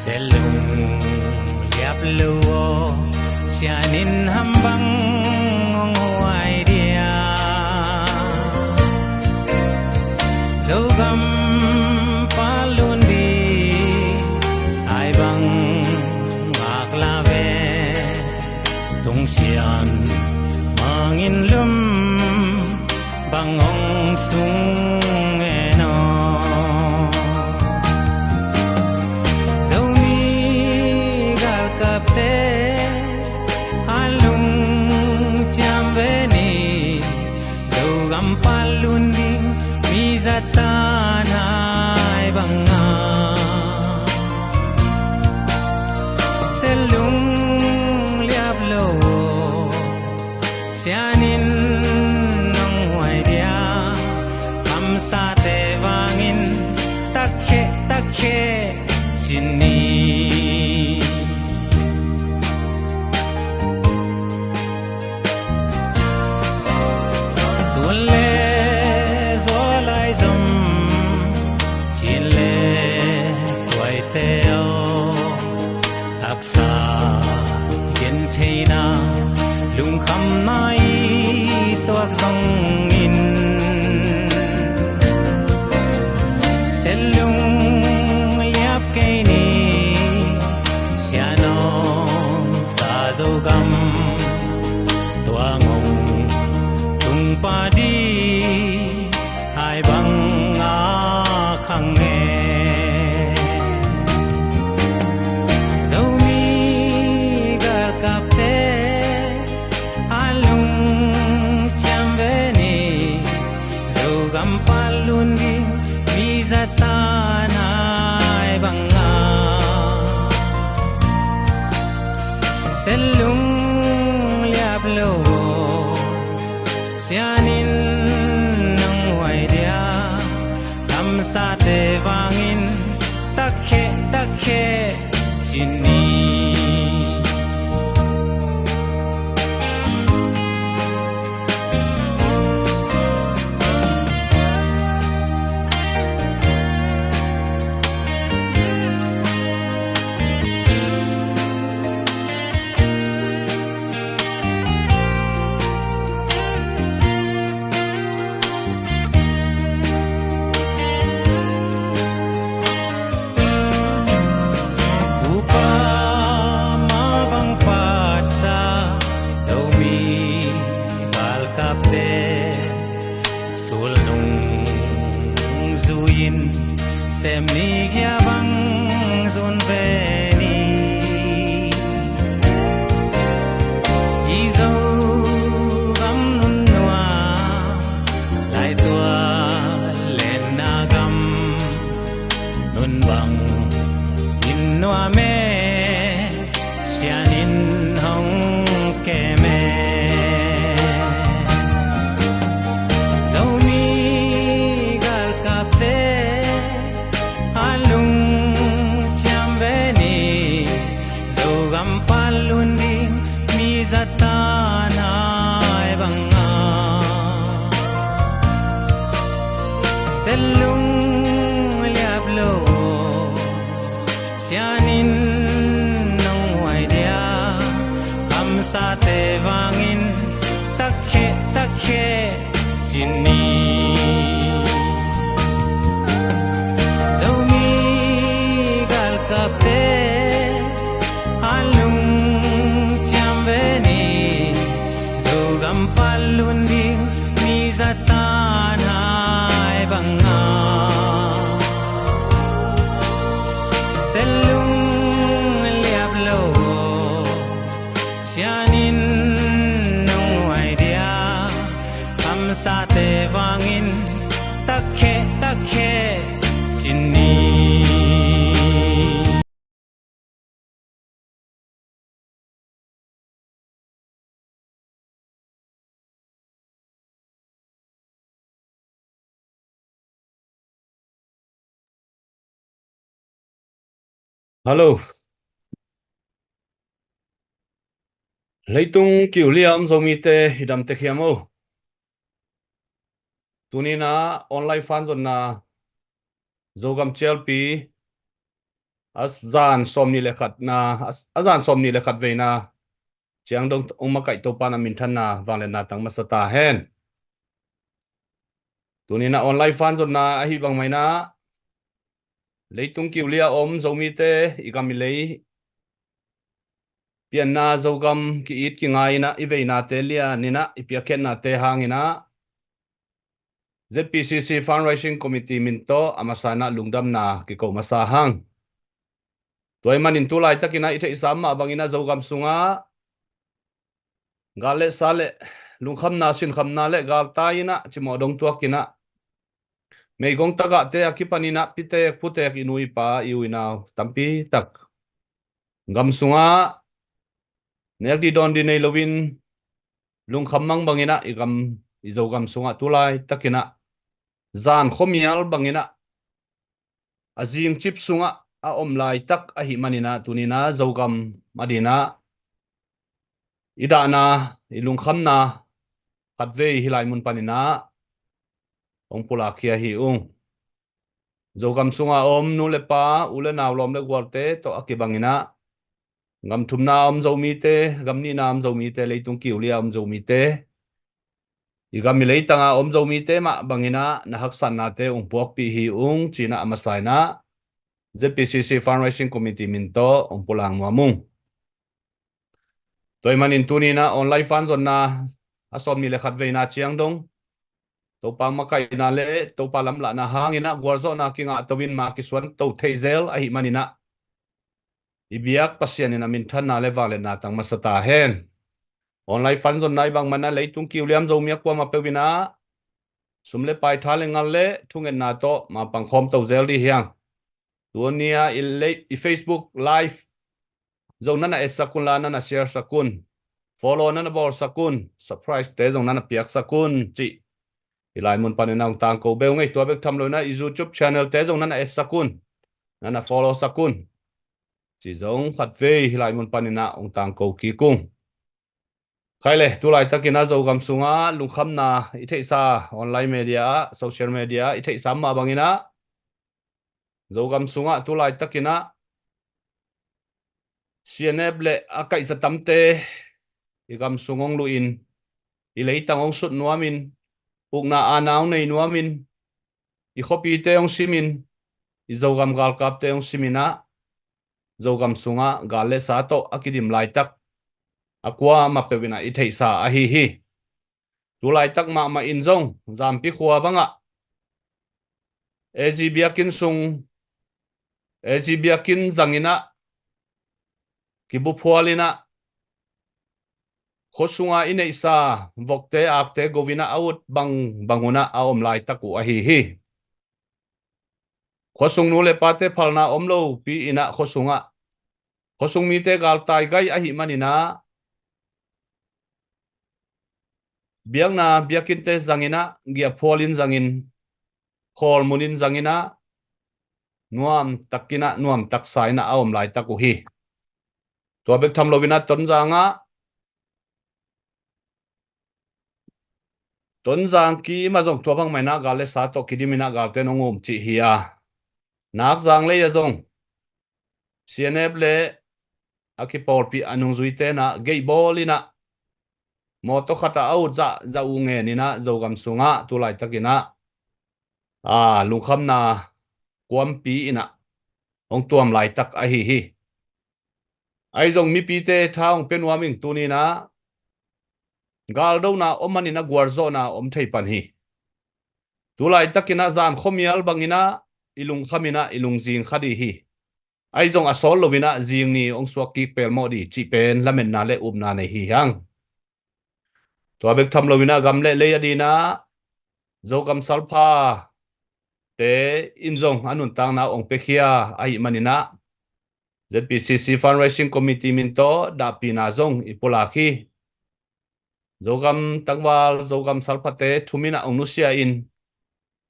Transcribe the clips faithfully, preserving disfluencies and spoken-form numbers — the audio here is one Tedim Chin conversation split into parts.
Selung liap lo aw, sianin ham bang hong huai dia? Zogam palun di ai bang ngak la ve. Tung sian mangin lum bang hong sung en aw. Zomi galkapte a lungciam ve ni, Zogam palun ding mi zatan ai bang a. Selung liap lo aw, sianin hong huai dia? Kamsate vangin takheh takheh ci ni. Tun le zualai zom, cin le tuaite aw, haksa gentheihna lungkhamna i tuak zongin, Selung liap kei ni, sianom sa Zogam, tua ngong tung padi ai bang a khang e. Zomi galkapte a lungciam ve ni, Zogam palun ding mi zatan ai bang a. Selung liap lo aw, sianin hong huai dia? Kamsate vangin takheh takheh ci ni. Upa mah bang patsa, Zomi galkapte sulnung zui-in, sem ni gia bang zun ve ni. I Zogam nunnuam, laitual lenna gam, nun bang in nuam e, sianin hong kem e. Zomi galkapte a lungciam ve ni, Zogam palun ding mi zatan ai bang a. Selung liap lo aw, sianin hong huai dia? Kamsate vangin takheh takheh ci ni. Zomi galkapte a lungciam ve ni, Zogam palun ding mi zatan ai bang a. Selung liap lo aw, sianin hong huai dia? Kamsate vangin takheh takheh ci ni. Hello. Leitung kiu liam Zomite i dam tek hiam o. Tuni-in a online fan zonna Zogam Chialpi a zan sawmnih le khatna, a, a zan sawmnih le khat veina ciang dong hong makaih Topa na minthanna vangliatna tang masa ta hen. Tuni-in ah online fan zonna ahi bang mah in ah, leitung kiulia om Zomite i gam i lei pianna, Zogam ki-it kingai in ah, i veinate lian in ah, i piakkhiatnate hangin ah, Z P C C Fundraising Committee min tawh a masa in ah lungdamna kiko masa hang. Tua ahih manin tu laitakin ah i theihsa mah bangin ah Zogam sungah gal le sa le lungkhamna, sinkhamna le galtai in ah cimawh dong tuakin ah, meigong tagahte a kipanin ah pitek putek i nu i pa, i u i nau tampi tak gam sungah nek dih dawn dih nei loin lungkham mang bangin ah i gam, i Zogam sungah tu laitakin ah zan khuamial bangin ah a zingcip sungah a om laitak ahih manin ah, tuni-in ah Zogam adingin ah i dahna, i lungkhamna khatvei hih lai mun panin ah hong pulak khia hi ung. Zogam sunga om nu le pa, u le nau, lawm le gualte tawh a kibangin ah, gam thumna om Zomite, gam nihna om Zomite, leitung kiulia om Zomite, i gam i leitanga om Zomite mah bangin ah na haksatnate hong puakpih hi ung, ci-in ah a masa in ah Z P C C Fundraising Committee min tawh hong pulak nuam ung. Tua ahih manin tuni-in ah online fan zonna a sawmnih le khat veina ciang dong Topa makaihna le Topa lamlahna hangin ah gualzawhna kingah to-in, ma kisuan to thei zel ahih manin ah, i biak Pasian in ah minthanna le vangliatna tang masa ta hen. Online fan zonna i bang mah in ah leitung kiulia om Zomi a kuamah peuh in ah sum le pai, tha le ngal le thungetna tawh ma pangkhawm to zel dih hi hang. Tuni-a i lei-, i Facebook Live zong na na etsak un la, na na share sak un. Follow na na bawlsak un. Subscribe-te zong na na piaksak un, cih hih lai mun panin ah hong tangko beh ung ei. Tua bek tham loin ah i YouTube channel-te zong na na etsak un, na na follow sak un, cih zong khatvei hih lai mun panin ah hong tangko kik ung. Khai le, tu laitakin ah Zogam sungah lungkhamna i theihsa, online media ah, social media ah i theihsa mah bangin ah, Zogam sungah tu laitakin ah C N F le a kaihza tamte i gam sung hong luhin, i leitang hong sut nuamin, ukna aana hong nei nuamin, i khuapite hong simin, i Zogam galkapte hong simin ah, Zogam sungah gal le sa tawh a kidim laitak a kuamah peuh in ah i theihsa ahi hi. Tu laitak mahmah in zong Zampi khua bangah A G biakinn sung, A G biakinn zangin ah kibuphualin ah, khua sunga i neihsa vokte, akte go-in ah a ut bangbang un ah a om laitak uh ahi hi. Khua sung nu le pate phalna om lopi-in ah khua sungah, khua sung mite galtai gai ahih manin ah, biakna biakinnte zangin ah, giahphualin zangin, khawlmunin zangin ah, nuamtakin ah, nuamtaksa in ah a om laitak uh hi. Tua bek tham loin ah Tonzang ah, Tonzang kim ah zong tua bang mah in ah gal le sa tawh kidimin ah galte in hong um cih hi a, Nakzang lei ah zong C N F le a kipawlpih a nungzuite in ah gate bawlin ah, mawtaw khat ah a ut zahzah uh ngenin ah Zogam sungah tu laitakin ah, a, lungkhamna kuampi in ah hong tuam laitak ahi hi. Ahi zong mipite tha hong pia nuam ing, tuni-in ah galdona om manin ah gualzawhna om thei pan hi. Tu laitakin ah zan khuamial bangin ah i lungkhamin ah i lungzing kha dih hi. Ahi zong a sawt loin ah zing ni hong suak kik pelmawh dih cih pen lametna le upna nei hi hang. Tua bek tham loin ah gam le lei adingin ah Zogam salphate in zong a nuntakna hong piakhia ahih manin ah, Z P C C Fundraising Committee min tawh dahpihna zong i pulak hi. Zogam tangval, Zogam salphate thumin ah hong nusia in,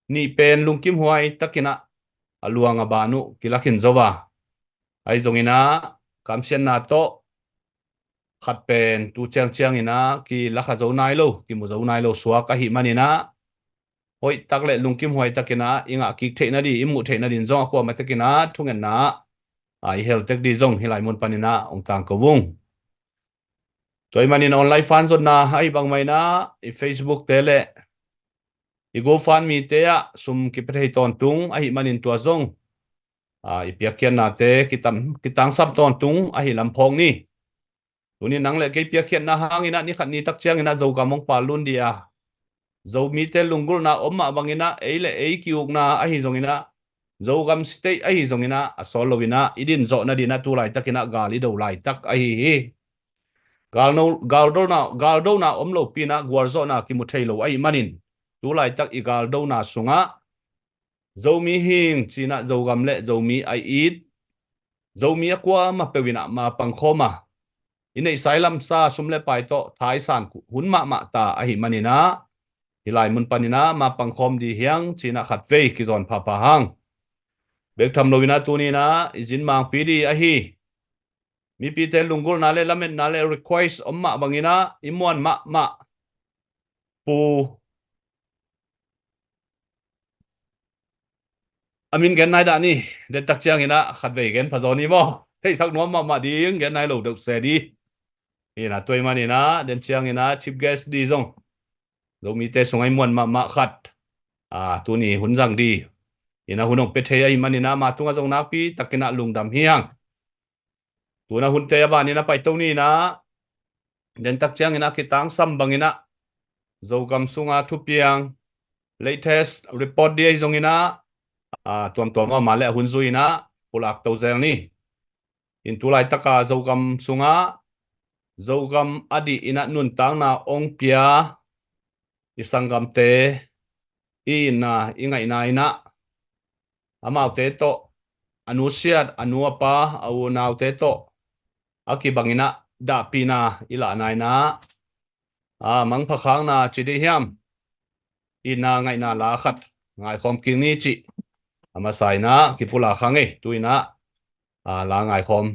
nih pen lungkimhuai takin ah a luang a ban uh kilakhin zo a, ahi zongin ah kamsiatna tawh khat pen tu ciangciangin ah kilakha zo nai lo, kimu zo nai lo suak ahih manin ah, hoih tak le lungkimhuai takin ah i ngah kik theih nading, i muh theih nading zong a kuamah takin ah thungetna ah a, i hel tek ding zong hih lai mun panin ah hong tangko ung. Tua ahih manin online fan zonna ahih bang mah in ah i Facebook te le i GoFundMe te ah sum kipia thei tawntung ahih manin tua zong, a, i piakkhiatnate kitam, kitangsam tawntung ahih lam phawk ni. Tuni nang le kei piakkhiatna hangin ah ni khat ni tak ciangin ah Zogam hong pallun ding a, Zomite lunggulhna om mah bangin ah ei le ei ki-ukna ahi zongin ah, Zogam state ahi zongin ah a sawt loin ah i din zawh nadingin ah tu laitakin ah gal i do laitak ahi hi. Galno, galdona, galdona om lopi-in ah gualzawhna kimu thei lo ahih manin tu laitak i galdona sungah Zomi hing ci-in ah Zogam le Zomi a it, Zomi a kuamah peuh in ah ma pangkhawm a, i neihsa i lamsa sum le pai tawh thaisan hun mahmah ta ahih manin ah hih lai mun panin ah ma pangkhawm ding hi hang ci-in ah khatvei kizawn phapha hang. Bek tham loin ah tuni-in ah i zin mangpi ding ahi. Mipite lunggulhna le lametna le request om mah bangin ah i muan mahmah Pu, a min gen nai dah ni. Dentak ciangin ah khatvei gen pha zaw ni maw? Theisak nuam mahmah ding, gen nai lo deuh se ding. Hi-in ah tua ahih manin ah den ciangin ah chief guest ding zong Zomite sungah i muan mahmah khat, a, tuni hun zang ding in ah hun hong pia thei ahih manin ah ama tungah zong nakpi takin ah lungdam hi hang. Tu-in ah hunte a banin ah paito ni-in ah, dentak ciangin ah kitangsam bangin ah Zogam sunga thupiang latest report ding ahi zongin ah, a, tuamtuam a om a leh a hun zui-in ah pulak to zel ni. In tu laitaka Zogam sungah Zogam a dih in ah nuntakna hong pia i sanggamte i itna i ngaihna in ah amaute tawh, a nusiat, a nu a pa, a unaute tawh a kibangin ah dahpihna i lahna in ah, a, mangpha khakna ci dih hiam, itna ngaihna la khat ngaikhawm kik ni cih a masa in ah kipulak hang ei. Tu-in ah, a, la ngaikhawm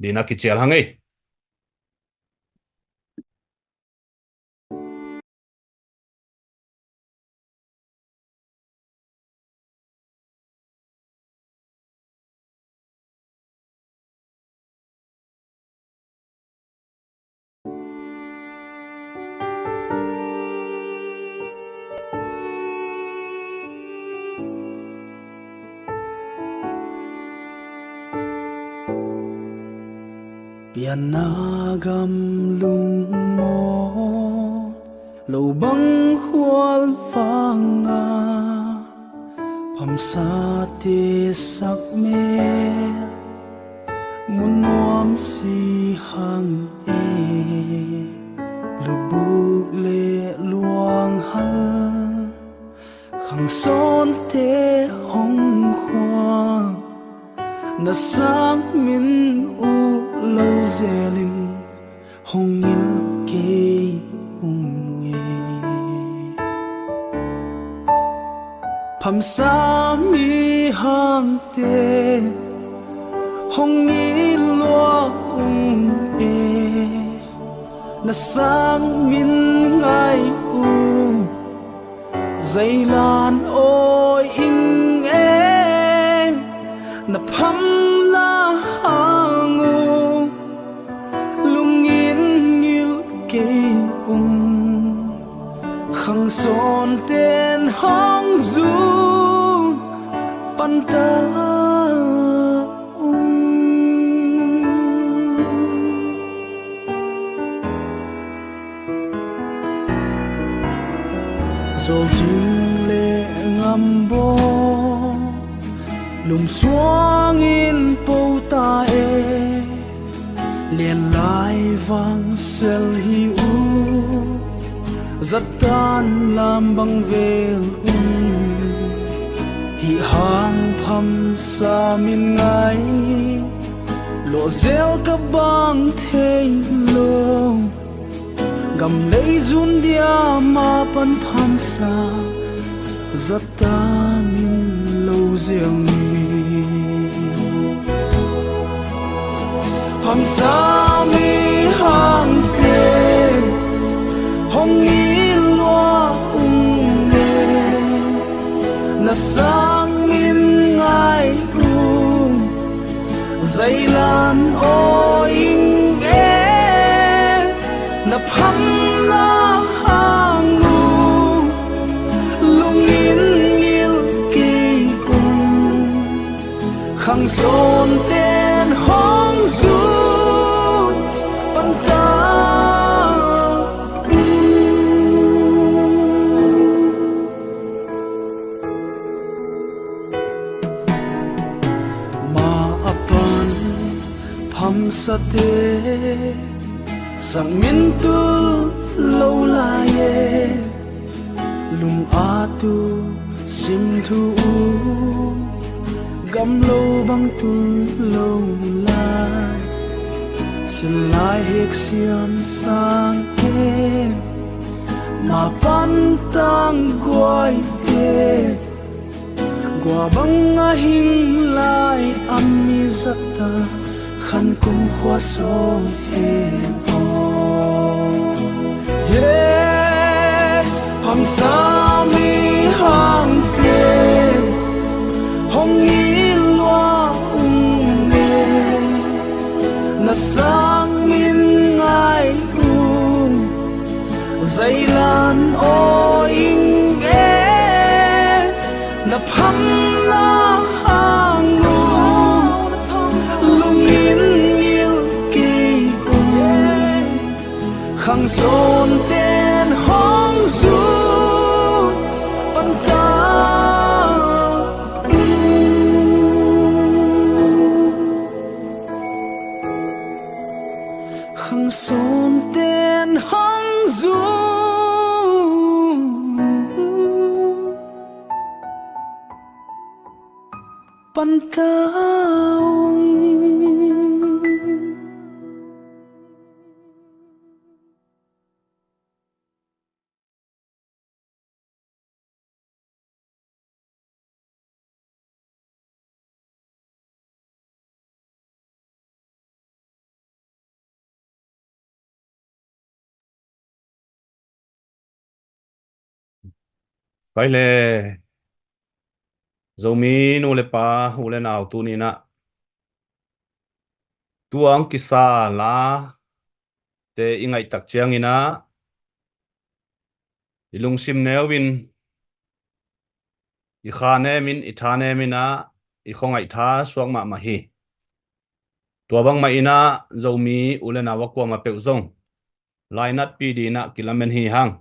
dingin ah kicial hang ei. Pianna gam lungmawn lo bang khual vanga phamsate sak mel mu nuam si hang e. Lubuk le luanghal khangsawnte hong khual na sang min uh lo zelin hong ngil kei ung e. Phamsa mi hangte hong ngil lua ung e. Na sang min ngai uh zeilan awi ing e. Na phamla hang uh lungin ngil kei ung. Khangsawnten hong zun panta ung. Zawlcing le ngambaw lungsuangin po ta e. Lianlai vangsel hi uh, zattan lam bang vel un. Hih hang phamsa min ngai lawh zel ka bang thei lo. Gam lei zun dia ma pan phamsa zat ta min lo ziang ni. Phamsa mi hangte hong ngil lua ung e. Na sang min ngai ung. aw ing e, na phamna hang uh lungin ngil kei un. Khang sawnten hong zui pan ta un. Ma a pan phamsate, sangmin tul lo lai e, lung a tu sim thu uh, gam lo bang tul lo lai. Sin lai hek siam sang e, ma pan tang guai e, gua bang a hing lai a mi zat a khan kum khua sawm hen aw. He phamsa mi hangte hong i lua ung e, na sang min ngai ung. Zailan aw ing e, na phamna hang uh lungin ngil kei un. Khang sawnten hong zui pan ta un. Khang sawnten hong zui pan ta un. Kai le Zomi nu le pa, u le nau, tuni-in ah tua hong kisa late i ngaih tak ciangin ah i lungsim neu in, i kha nem in, i tha nem in ah i khuangaih tha suak mahmah hi. Tua bangmah in ah Zomi u le nau a kuamah peuh zong lainatpih dingin ah kilamen hi hang.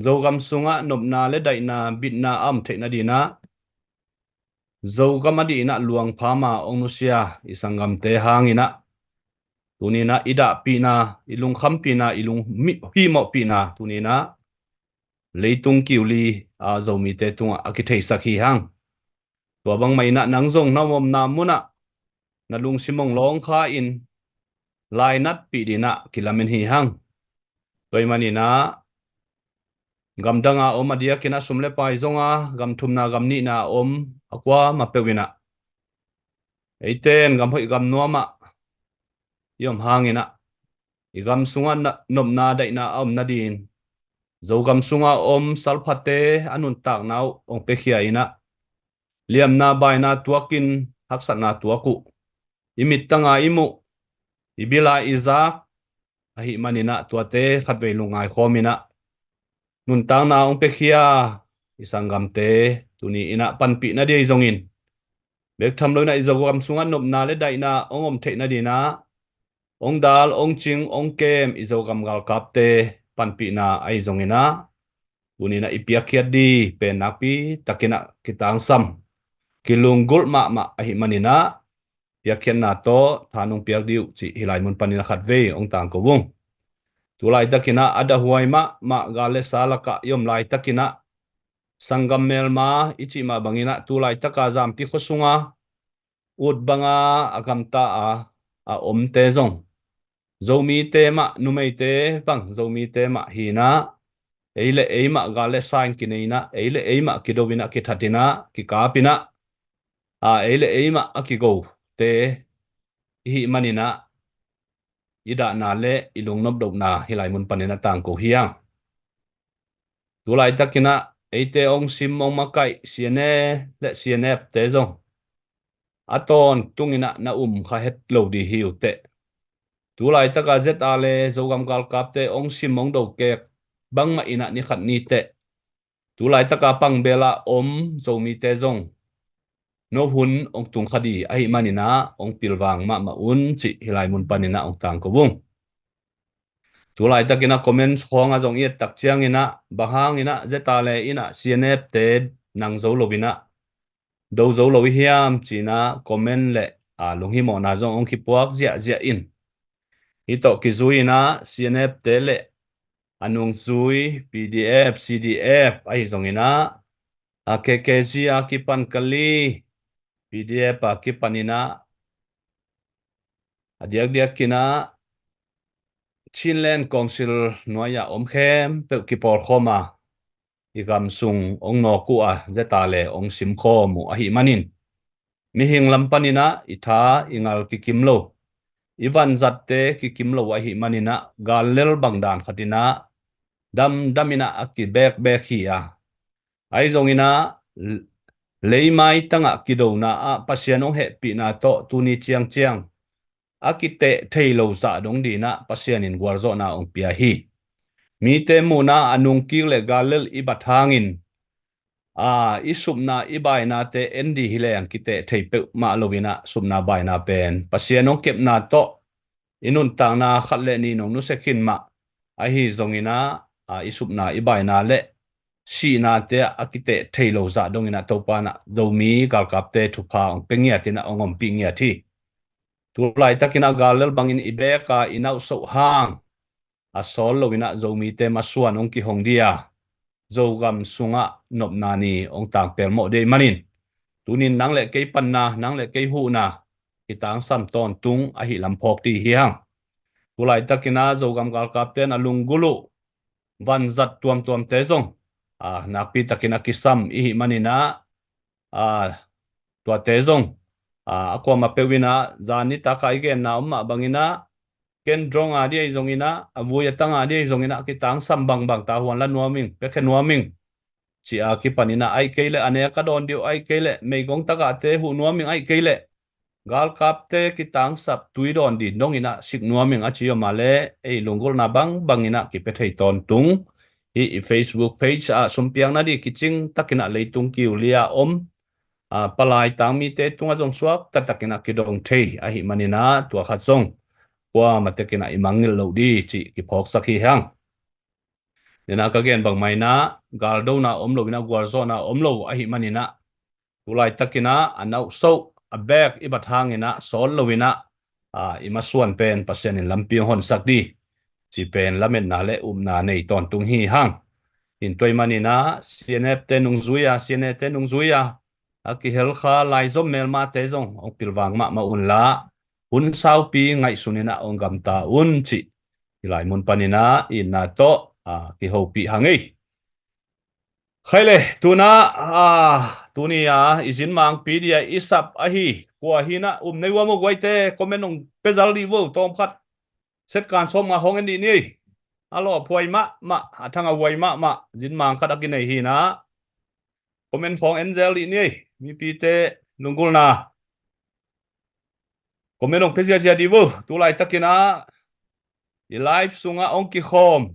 Zogam sungah nopna le daihna, bitna a om theih nadingin ah, Zogam a dingin ah luang phama hong nusia i sanggamte hangin ah, tuni-in ah i dahpihna, i lungkhampihna, i lunghimawhpihna tuni-in ah leitung kiuli a Zomite tungah a kitheisak hi hang. Tua bangmah in ah nang zong na omna munah na lungsim hong lawngkha in lainatpih dingin ah kilamen hi hang. Tua ahih manin ah gamdang a om a diakin ah sum le pai zong a, gam thumna gam nihna a om a kuamah peuh in ah, eite in gam hoih gam nuam ah i om hangin ah, i gam sungah na, nopna daihna a om nadingin Zogam sungah a om salphate a nuntakna uh hong piakhia in ah, liamna baina tuakin haksatna tuak uh, i mittang a i muh, i bil a i zak ahih manin ah tuate khatvei lungngai khawm in ah, nuntakna hong piakhia i sanggamte tuni-in ah panpih nading ahi zongin, bek tham lo in ah i Zogam sungah nopna le daihna hong om theih nadingin ah hong dal, hong cing, hong kem i Zogam galkapte panpihna ahi zongin ah, tuni-in ah i piakkhiat ding pen nakpi takin ah kitangsam, kilunggulh mahmah ahih manin ah, piakkhiatna tawh tha nong piak ding uh cih hih lai mun panin ah khatvei hong tangko ung. Tu laitakin ah a dahhuai mahmah gal le sa lakah i om laitakin ah, sanggam melma i cih mah bangin ah tu laitaka Zampi khua sunga ut banga a gamta a, a omte zong, Zomite mah, numeite bang Zomite mah hi in ah, ei le ei mah gal le sa in kinei in ah, ei le ei mah kido in ah, kithat in ah, kikap in ah, a, ei le ei mah a kigote i hih manin ah, i dahna le i lungnopdohna hih lai mun panin ah tangko hi hang. Tu laitakin ah eite hong sim, hong makaih C N A le C N F te zong, a tawntung in ah na um kha het lo ding hi uh teh. Tu laitaka Z R le Zogam galkapte hong sim hong dokek bangmah in ah ni khat ni teh, tu laitaka pangbela om Zomite zong no hun hong tung kha ding ahih manin ah hong pilvang mahmah un cih hih lai mun panin ah hong tangko ung. Tu laitakin ah comment khawngah zong i et tak ciangin ah, bang hangin ah Z R le in ah C N F te nang zo lo in ah, do zo lo i hiam ci-in ah comment le, a, lunghimawhna zong hong kipuak ziahziah in. Hih tawh kizui in ah C N F te le a nungzui P D F, C D F ahi zongin ah, a, K K Z a kipan kali, P D F a kipan in ah, a diakdiakin ah Chinland Council nuai-ah om khempeuh kipawlkhawm a, i gam sung hong nawk uh a, Z R le hong simkhawm uh ahih manin, mihing lam panin ah i tha i ngal kikim lo, i vanzatte kikim lo ahih manin ah, gal lel bang dan khat in ah damdam in ah a kibekbek hi a, ahi zongin ah leimai tangah kidona ah Pasian hong hehpihna tawh tuni ciangciang a kiteh thei lo zah dong dingin ah Pasian in gualzawhna hong pia hi. Mite muhna a nungkik le gal lel i bat hangin, a, i supna i bainate en ding hi leng kiteh thei peuhmah lo in ah supna baina pen Pasian hong kepna tawh i nuntakna khat le nih in hong nusia khin mah ahi zongin ah, a, i supna i baina le sihnate ah a kiteh thei lo zah dong in ah Topa in ah Zomi galkapte thupha hong pia ngiat in ah hong ompih ngiat hi. Tu laitakin ah gal lel bangin i bek a i nauhsoh hang a sawl lo in ah Zomite masuan hong kihong ding a, Zogam sungah nopna ni hong tang pelmawh ding ahih manin, tunin nang le kei panna, nang le kei huhna kitangsam tawntung ahih lam phawk ding hi hang. Tu laitakin ah Zogam galkapte in a lunggulh uh vanzat tuamtuamte zong, a, nakpi takin a kisam i hih manin ah, a, tuate zong, a, a kuamah peuh in ah zan nitak a i genna om mah bangin ah, ken drone a ding ahi zongin ah, a vui a tang a ding ahi zongin ah, kitangsam bangbang tahuan la nuam ing, piakhia nuam ing ci-a kipan in ah, ahih kei leh a nek a dawn ding uh, ahih kei leh meigong tagahte huh nuam ing, ahih kei leh galkapte kitangsap tui dawn ding dong in ah sik nuam ing a ci om a leh, ei lunggulhna bangbang in ah kipia thei tawntung. Hih i Facebook page ah sumpiakna ding kicing takin ah leitung kiu li-a om, a, palai tangmite tungah zong suakta takin ah kidong thei ahih manin ah tua khat zong kuamah takin ah i mangngilh loh ding cih kiphawksak hi hang. Nena ka gen bangmah in ah galdona om lo in ah gualzawhna om lo ahih manin ah, tu laitakin ah a nauhsoh, a bek i bat hangin ah sawl lo in ah, a, i masuan pen Pasian in lampi hong honsak ding cih pen lametna le upna nei tawntung hi hang. In tua ahih manin ah C N F te nungzui a, C N A te nungzui a, a kihel kha laizom melmate zong hong pilvang mahmah un la, hun saupi ngaihsun in ah hong gamta un cih hih lai mun panin ah itna tawh, a, kihopih hang ei. Khaile, tuna, a, tuni a i zinmangpi ding a i sap ahi kua hi in ah, um nei ua maw guaite, comment hong pia zal dih vo, tawmkhat. Set kan sawmnga hong en dih ni. A lawphuai mahmah, a thangahhuai mahmah zinmang khat a kinei hi in ah, comment hong en zel dih ni. Mipite lunggulhna comment hong pia ziazia dih vo. Tu laitakin ah i live sungah hong kikhawm,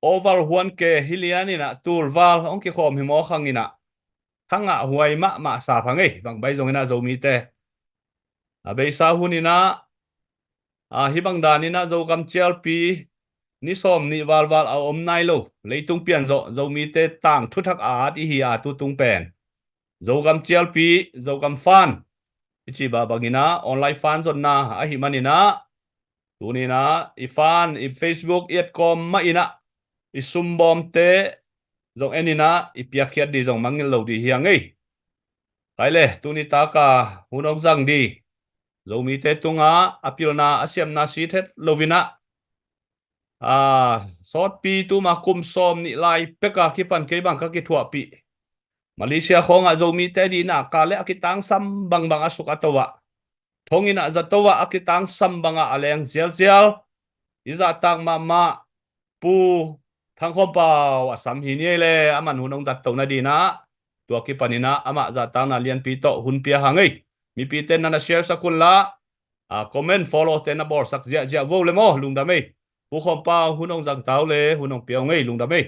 oval huan ke hi lian in ah, tulval hong kikhawm hi mawk hang in ah, thangahhuai mahmah sa phang ei, bang bai zong in ah Zomite. A beisa hun in ah, a, hih bang dan in ah Zogam cialpi ni sawm nih valval a om nai lo, leitung pian zawh Zomite tang thuthak a at i hi a, tu tung pen Zogam cialpi, Zogam fan i cih bah bangin ah online fan zonna ahih manin ah, tuni in ah i fan, i Facebook i et kawm mah in ah, i sumbawmte zong en in ah i piakkhiat ding zong mangngilh lo ding hi hang ei. Khaile, tuni tak a hun hong zang ding Zomite tungah a pilna a siamna sit het lo in ah, a, sawtpi tuma kum sawm nih lai pek a kipan kei bang ka kithuahpih Malaysia khawngah Zomite ding in ah ka le a kitangsam bangbang a suk a to ah, thong in ah zato ah a kitangsam bangah a leng zialzial i zahtak mahmah Pu Thang Khawm Pau a sam hi ni ei le, a man hun hong zat to nading in ah, tua kipan in ah amah zahtakna lianpi tawh hun pia hang ei. Mipite na na share sak un la, a, comment, follow te na bawlsak ziahziah vo le maw, lungdam ei. Pu Khawmpa, hun hong zang ta uh le, hun hong pia ung ei, lungdam ei.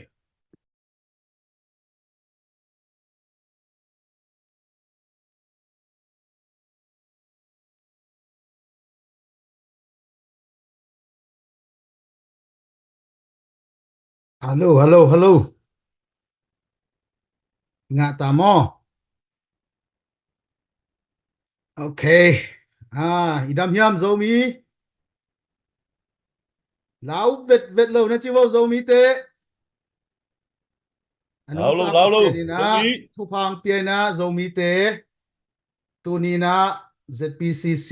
Hallo, hallo, hallo. Ngah ta maw? Ok. Ah, i dam hiam Zomi? Lau vetvet lo na ci vo Zomite. Lau lo, lau lo. Thupha pia in ah Zomite. Tuni in ah Z P C C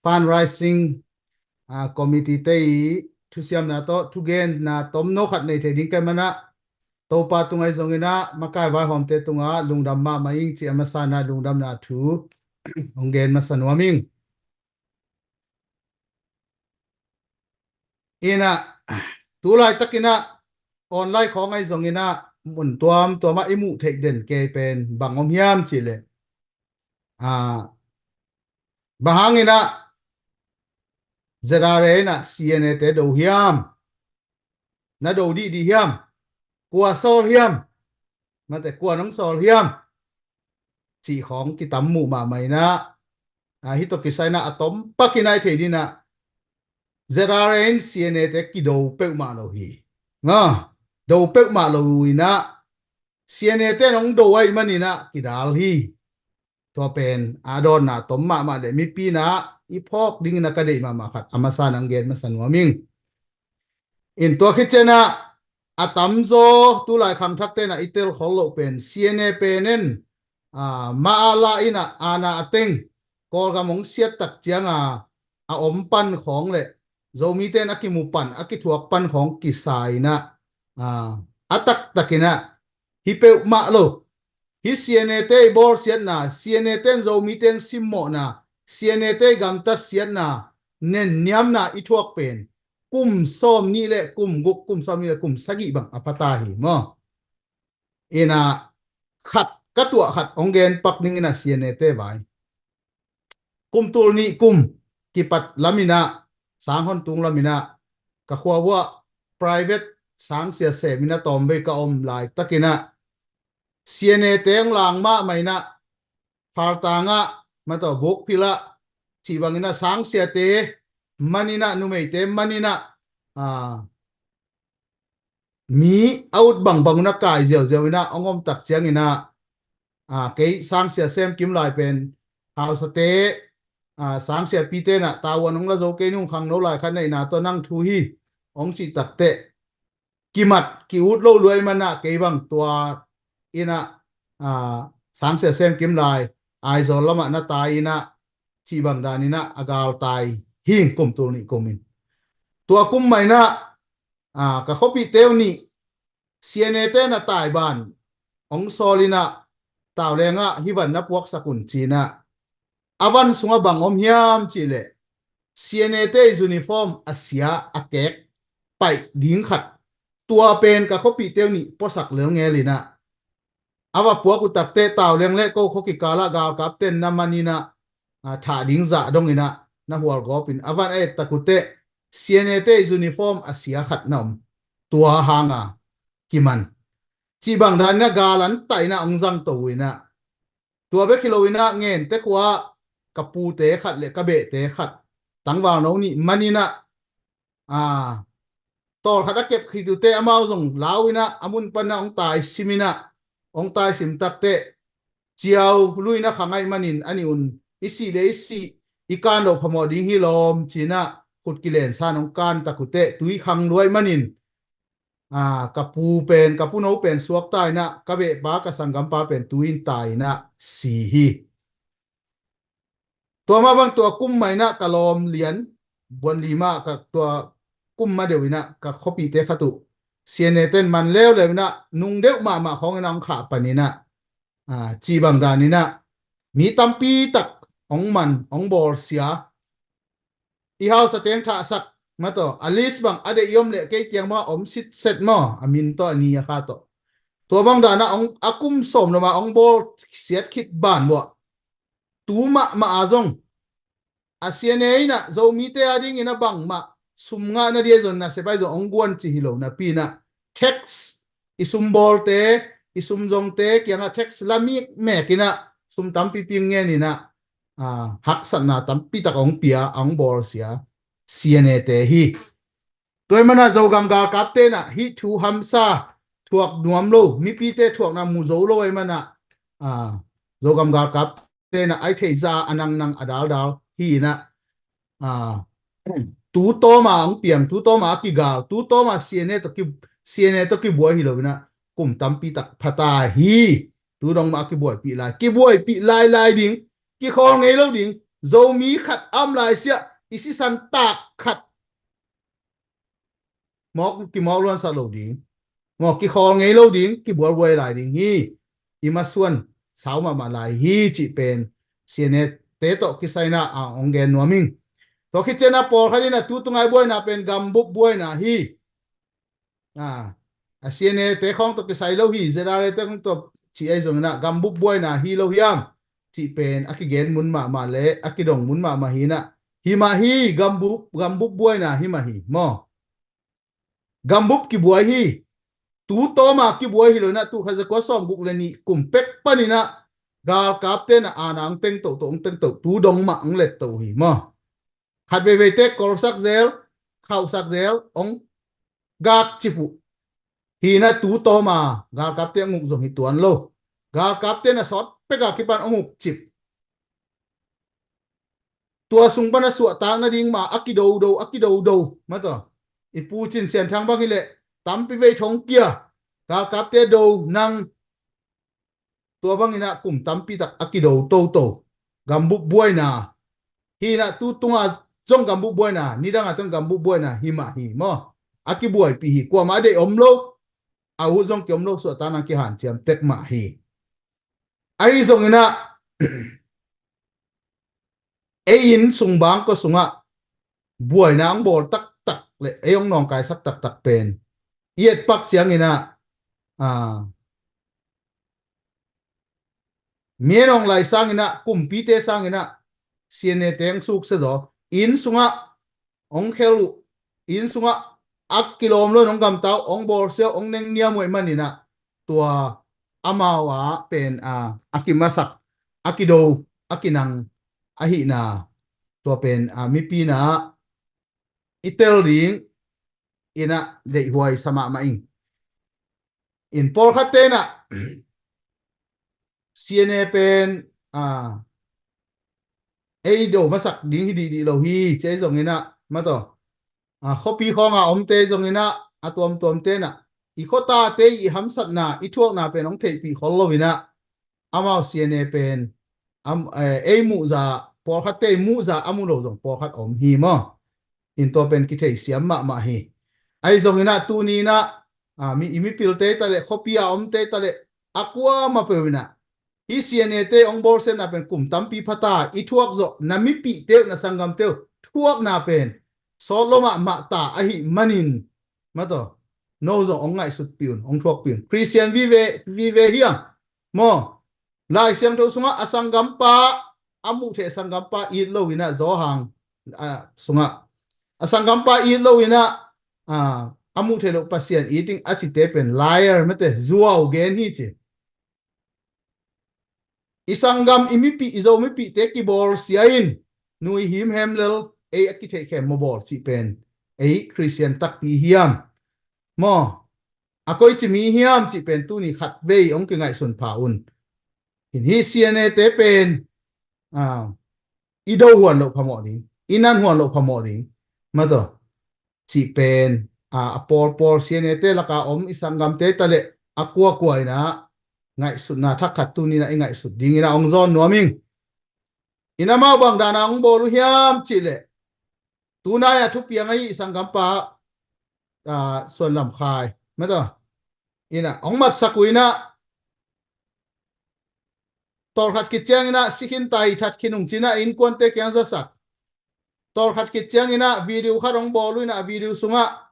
fundraising, ah, committee te i thusiamna tawh thugenna tomno khat nei thei ding ka hih man ah Topa tungah zong in ah makai vaihawmte tungah lungdam mahmah ing ci a masa in ah lungdamna thu hong gen masa nuam ing. In ah, tu laitak in ah online khawng ahi zong in ah mun tuamtuam ah i muh theih den kei pen bang om hiam cih leh, ah, bang hang in ah Z R A in ah C N A te do hiam? Na do dihdih hiam? Kua sawl hiam? Mate, kua nong sawl hiam? Cih khawng kitam muh mahmah in ah, ah, hih tawh kisai in ah a tom pak in ah i theih ding in ah Z R A in C N A te kido peuhmah lo hi. Nga, do peuhmah lo in ah C N A te nong do ahih man in ah kidal hi. Tua pen a dawnna tom mahmah le mipi in ah i phawk ding in ah ka deih mahmah khat a masa in ah hong gen masa nuam ing. In tua khit ciang ah a tamzaw tu lai khangthakte in ah i tel khol loh pen C N A pen in, ah, mah a la in ah aana a teng Kawlgam hong siat tak ciang a, a om pan khawng le Zomite in a kimu pan, a kithuak pan khawng kisa in ah, ah, a taktak in ah hi peuhmah lo. Hih C N A te i bawlsiatna, C N A te in Zomite in simmawhna, C N A te i gamtat siatna, nenniamna i thuak pen kum sawm nih le kum guk, kum sawm nih le kum sagih bang a pha ta hi maw? In ah khat, ka tuah khat hong gen pak ning in ah C N A te vai. Kum tul nih kum kipat lam in ah, sang hon tung lam in ah, ka khua uah private sangsia sem in ah tawmvei ka om laitak in ah C N A te hong lang mahmah in ah, Faltang ah, mataw, Vukphil ah, cih bang in ah sangsiate man in ah, numeite man in ah, ah, mi a ut bangbang un a kai ziauziau in ah hong om tak ciang in ah, ah, kei sangsia sem kim lai pen hausate, ah, sangsiapite in ah tavuan hong la zo kei nung, khangno lai khat na hihna tawh nang thu hi hong cih tak teh kimat ki-ut lo lua ahih man ah kei bang tua in ah, ah, sangsia sem kim lai Aizawl lam ah na tai in ah cih bang dan in ah a galtai hi ing kum tul nih kum in. Tua kum mah in ah, ah, ka khuapihte uh nih C N A te in ah tai ban hong sawl in ah, tauleng ah hih van na puaksak un ci in ah, a van sungah bang om hiam cih leh C N A te i uniform a sia a kek paih ding khat, tua pen ka khuapihte uh nih puasak lelngel in ah, a va puak uh tak teh tauleng le ko khua kikal ah galkapte in na man in ah, ah, thah ding zah dong in ah na hualgawp in a van a et tak uh teh C N A te i uniform a sia khat na om, tua hang a kiman. Cih bang dan in ah gal an tai in ah hong zangto uh in ah, tua bek hi lo in ah Ngente khua ah ka pute khat le ka behte khat, tangvalno nih man in ah, ah, tawlkhat a kep khit uh teh amau zong lau in ah a mun pan ah hong taisim in ah, hong taisim tak teh ciau lui in ah khang ahih man in a nih un i sih le i sih, i kan loh phamawh ding hi lawm ci in ah khut kilensa in hong kan tak uh teh tui khang lua ahih man in, ah, ka pu pen, ka puno pen suakta in ah, ka behpa, ka sanggampa pen tui in tai in ah si hi. Tua mah bang tua kum mah in ah ka lawm lian, buan li mah ka tua kum mah deuh in ah ka khuapihte khat uh C N A te in man leuleu in ah nung deuh mahmah khawng in ah hong khah pan in ah, ah, cih bang dan in ah mi tampi tak hong man, hong bawlsia, i hausa teng thahsak, mataw, a list bang a deih i om leh kei kiang bang a om sitset maw, a min tawh, a ni a kha tawh. Tua bang dan ah hong, a kum sawm lo mah hong bawlsiat khit ban uah tu mahmah a zong a C N A in ah Zomite a dingin ah bangmah sum ngahna dia zong na sepai zong hong guan ci hi lo napi in ah tax, i sum bawlte, i sum zongte kiangah tax la mikmek in ah sum tampipi ngen in ah, ah, haksatna tampi tak hong pia, hong bawlsia C N A te hi. Tua ahih manin ah Zogam galkapte in ah hih thu hamsa, thuak nuam lo, mipite thuakna mu zo lo ahih manin ah, ah, Zogam galkapte in ah a theih zah a nangnang a daldal hi in ah, ah, tu tawma hong piang, tu tawma a kigal, tu tawma C N A tawh ki, C N A tawh kibuai hi lo in ah kum tampi tak pha ta hi. Tu dong mah a kibuaipih lai, kibuaipih lailai ding, kikhawl ngei lo ding. Zomi khat a om lai siah i sisan tak khat mawk, kimawk luansak lo ding, mawk kikhawl ngei lo ding, kibualbuai lai ding hi. I masuan sau mahmah lai hi cih pen C N A te tawh kisai in ah, ah, hong gen nuam ing. Tua khit ciangin ah pawlkhat in ah tu tunga i buaina pen gambup buaina hi. Ah, a C N A te khawng tawh kisai lo hi, Z R A te khawng tawh ci ahi zongin ah gambup buaina hi lo hiam cih pen a kigen mun mahmah le a kidong mun mahmah hi in ah, hi mah hi, gambup, gambup buaina hi mah hi maw. Gambup kibuai hi. Tu tawma kibuai hi lo in ah, tul khat za kua sawmguk le nih kum pek panin ah galkapte in ah aana hong teng tohtoh, hong teng toh, tu dong mah hong let toh uh hi maw. Khat veiveite kolsak zel, khauhsak zel, hong gakcip uh. Hi in ah tu tawma galkapte hong uk zong hi tuan lo. Galkapte in ah sawt pek a kipan hong ukcip. Tua sung pan a suahtak nading mah a kidodo, a kidodo. Mataw, i Pu Cin Sian Thang bang hileh tampi vei thong kia, galkapte do nang. Tua bangin ah kum tampi tak a kido toto. Gambup buaina. Hi in ah tu tunga zong gambup buaina, nidang a zong gambup buaina hi mah hi maw. A kibuaipih hi, kuamah a deih om lo, a ut zong kiom lo, suahtakna kihanciam tek mah hi. Ahi zongin ah ei inn sung bangkua sungah buaina hong bawl taktak le ei hong nawngkaisak taktak pen i etpak ciangin ah, ah, mi hong lai sangin ah, kumpite sangin ah, C N A te hong suksia zaw, inn sungah hong khel uh, inn sungah a kilawm lo in hong gamta uh, hong bawlsia uh, hong nengniam uh ahih manin ah, tua amau a pen, a, a kimasak, a kido, a kinang ahihna, tua pen, a, mipi in ah i tel ding in ah deihhuai sa mahmah ing. In pawlkhatte in ah C N A pen, a, ei do masak ding hi dihdih lo hi, ci ahi zongin ah, mataw, a, khuapi khawnga omte zongin ah, a tuamtuamte in ah i khuatate i hamsatna, i thuakna pen hong theihpih khol lo in ah, amau C N A pen, am, eh, ei muhza, pawlkhatte i muhza a mu lo zong pawlkhat om hi maw. In tua pen kitheisiam mahmah hi. Ahi zongin ah tuni in ah, a, mi, i mipilte ta leh, khuapi a omte ta leh, a kuamah peuh in ah, hih C N A te hong bawlsiatna pen kum tampi pha ta, i thuak zawh, na mipihte uh, na sanggamte uh thuakna pen sawt lo mahmah ta ahih manin, mataw, no zong hong ngaihsutpih un, hong thuakpih un. Khristian vive, vive hiam maw. Lai Siangtho sungah a sanggampa, a muh theih sanggampa it lo in ah, Johan, a, sungah a sanggampa it lo in ah, a, a muh theih loh Pasian it ing a cite pen liar, mate, zuau gen hi ci. I sanggam, i mipih, i Zo mipihte kibawlsia in, nui him hem lel, ei a kitheih khem maw bawl cih pen, ei Khristian takpi hiam maw, a koici mi hiam cih pen tuni khatvei hong kingaihsun pha un. Hih C N A te pen, a, i do huan loh phamawh ding, i nan huan loh phamawh ding, mataw, cih pen, a, a pawlpawl C N A te laka om i sanggamte ta leh a kuakua in ah ngaihsutna thak khat tuni in ah i ngaihsut dingin ah hong zawn nuam ing. In amau bang dan a hong bawl uh hiam cih leh, tunai a thupiang ahi i sanggampa, a, Suan Lam Khai, mataw, in ah hong matsak uh in ah, tawlkhat khit ciangin ah si khin ta hi, that khin ung ci in ah innkuante kiang zasak. Tawlkhat khit ciangin ah video khat hong bawl uh in ah, a video sungah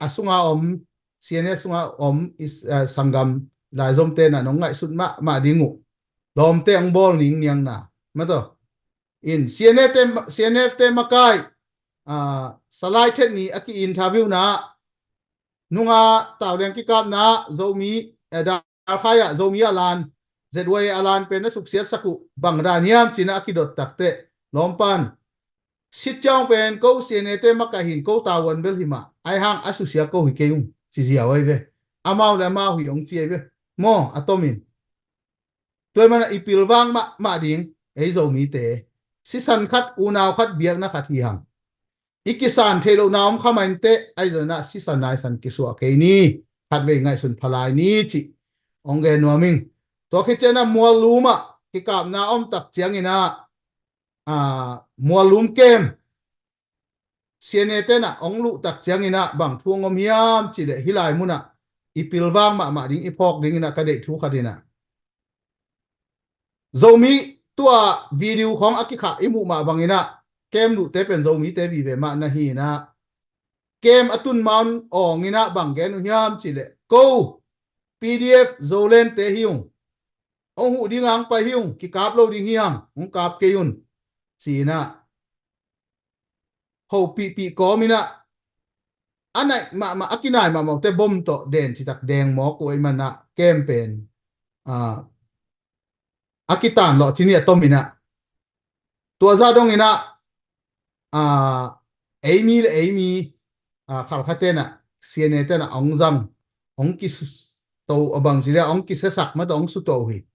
a sunga om, C N A sunga om i, eh, sanggam laizomte in ah nong ngaihsut mahmah ding uh. lawmte hong bawl ningniang na. Mataw. In C N A te, C N F te makai, ah, Salai Thet Ni a ki-interview na, nunga tauliang kikapna Zomi, eh, Dalkhai ah Zomi a lan, Z Y A a lan pen na suksiatsak uh bang dan hiam ci-in a kidot takteh, lawmpan, sit ciang pen ko C N A te makaih hi-in ko tavuan bel hi mah, ahi hang a susia ko hi kei ung, ci ziau ahi ve. Amau le amau hi hong ci ahi ve. Maw, a tomin. Tua ahih manin i pilvang mahmah ding, ei Zomite. Sisan khat, unau khat, biakna khat hi hang. I kisan theih lohna om kha mah inteh, ahi zongin ah sisan naisan kisuah kei ni, khatvei ngaihsun pha lai ni cih hong gen nuam ing. Tua khit ciangin ah Muallum ah kikapna om tak ciangin ah, ah, Muallum camp, C N A te'n ah hong luh tak ciangin ah bang thu hong om hiam cih leh, hih lai mun ah i pilvang mahmah ding, i phawk dingin ah ka deih thu khat in ah, Zomi tua video khawng a kikhah i muh mah bangin ah, camp luhte pen Zomite vive mah na hi-in ah, camp a tun ma-un awng in ah bang gen uh hiam cih leh, ko P D F Zolandte hi ung, hong huh ding a hong pai hi ung, kikap lo ding hi hang, hong kap kei un, ci-in ah hopihpih kawmin ah, a nai mahmah, a kinai mahmah te bom tawh den citak deng mawk uh ahih manin ah camp pen, ah, a kitan lawh ci ni, a tomin ah. Tua zah dongin ah, ah, ei mi le ei mi, ah, khalkhate'n ah, C N A te'n ah hong zang, hong kisuto, a bang ci leh hong kisiasak, mataw, hong suto uh hi.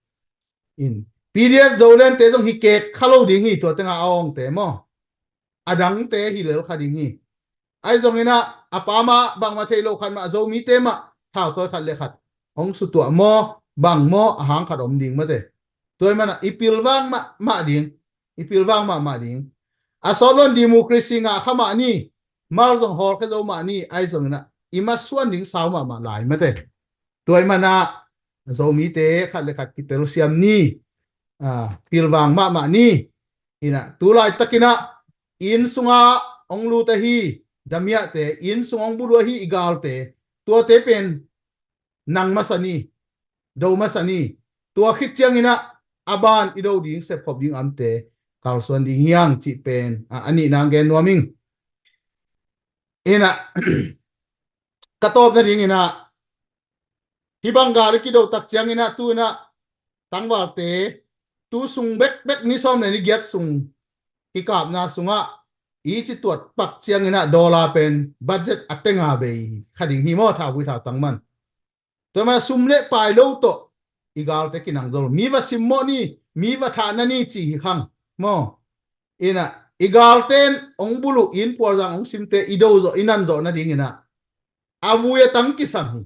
In P D F Zolandte zong hi kek kha lo ding hi, tua tengah a awngte maw. A dangte hi lel kha ding hi. Ahi zongin ah, a pa mah bangmah thei lo khat mah, Zomite mah thautawi khat le khat hong sutuah maw, bang maw, a hang khat om ding mate. Tua ahih manin ah i pilvang mahmah ding, i pilvang mahmah ding. A sawt lo-in democracy ngah kha mah ni, mal zong hawlkhia zo mah ni, ahi zongin ah i masuan ding sau mahmah lai mate. Tua ahih manin ah Zomite khat le khat kitelsiam ni, ah, pilvang mahmah ni. In ah, tu laitakin ah inn sungah hong lut ahi damiahte, inn sungah hong buluh ahi i galte, tuate pen nang masa ni, do masa ni. Tua khit ciangin ah a ban i do ding, sepkhop ding a omte kalsuan ding hi hang cih pen, ah, a nihna gen nuam ing. In ah, ka tawpna dingin ah, hih bang gal i kido tak ciangin ah, tu-in ah tangvalte, tu sung bekbek ni sawm le ni giat sung kikapna sungah i ci tuat pak ciangin ah dollar pen budget a tenga bei kha ding hi maw, thauvui thautang man. Tua ahih manin ah sum le pai lo tawh i galte kinang zo lo. Mi va simmawh ni, mi va thahna ni ci hi khang maw. In ah, i galte in hong buluh, inn pualzang hong simte i do zawh, i nan zawh nadingin ah a vui a tang kisam hi.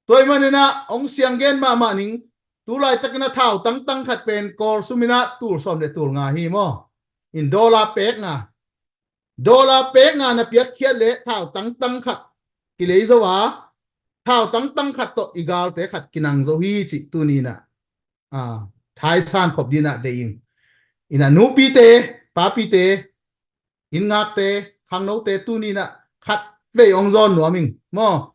Tua ahih manin ah hong siang gen mahmah ning, tu laitakin ah thautang tang khat pen Kawl sum in ah tul sawm le tul nga hi maw. In dollar pek nga, dollar pek nga na piakkhiat leh thautang tang khat kilei zo a, thautang tang khat tawh i galte khat kinang zo hi cih tuni-in ah, ah, thaisan khop dingin ah deih ing. In ah nupite, papite, inn ngakte, khangnote, tuni-in ah khatvei hong zawn nuam ing maw.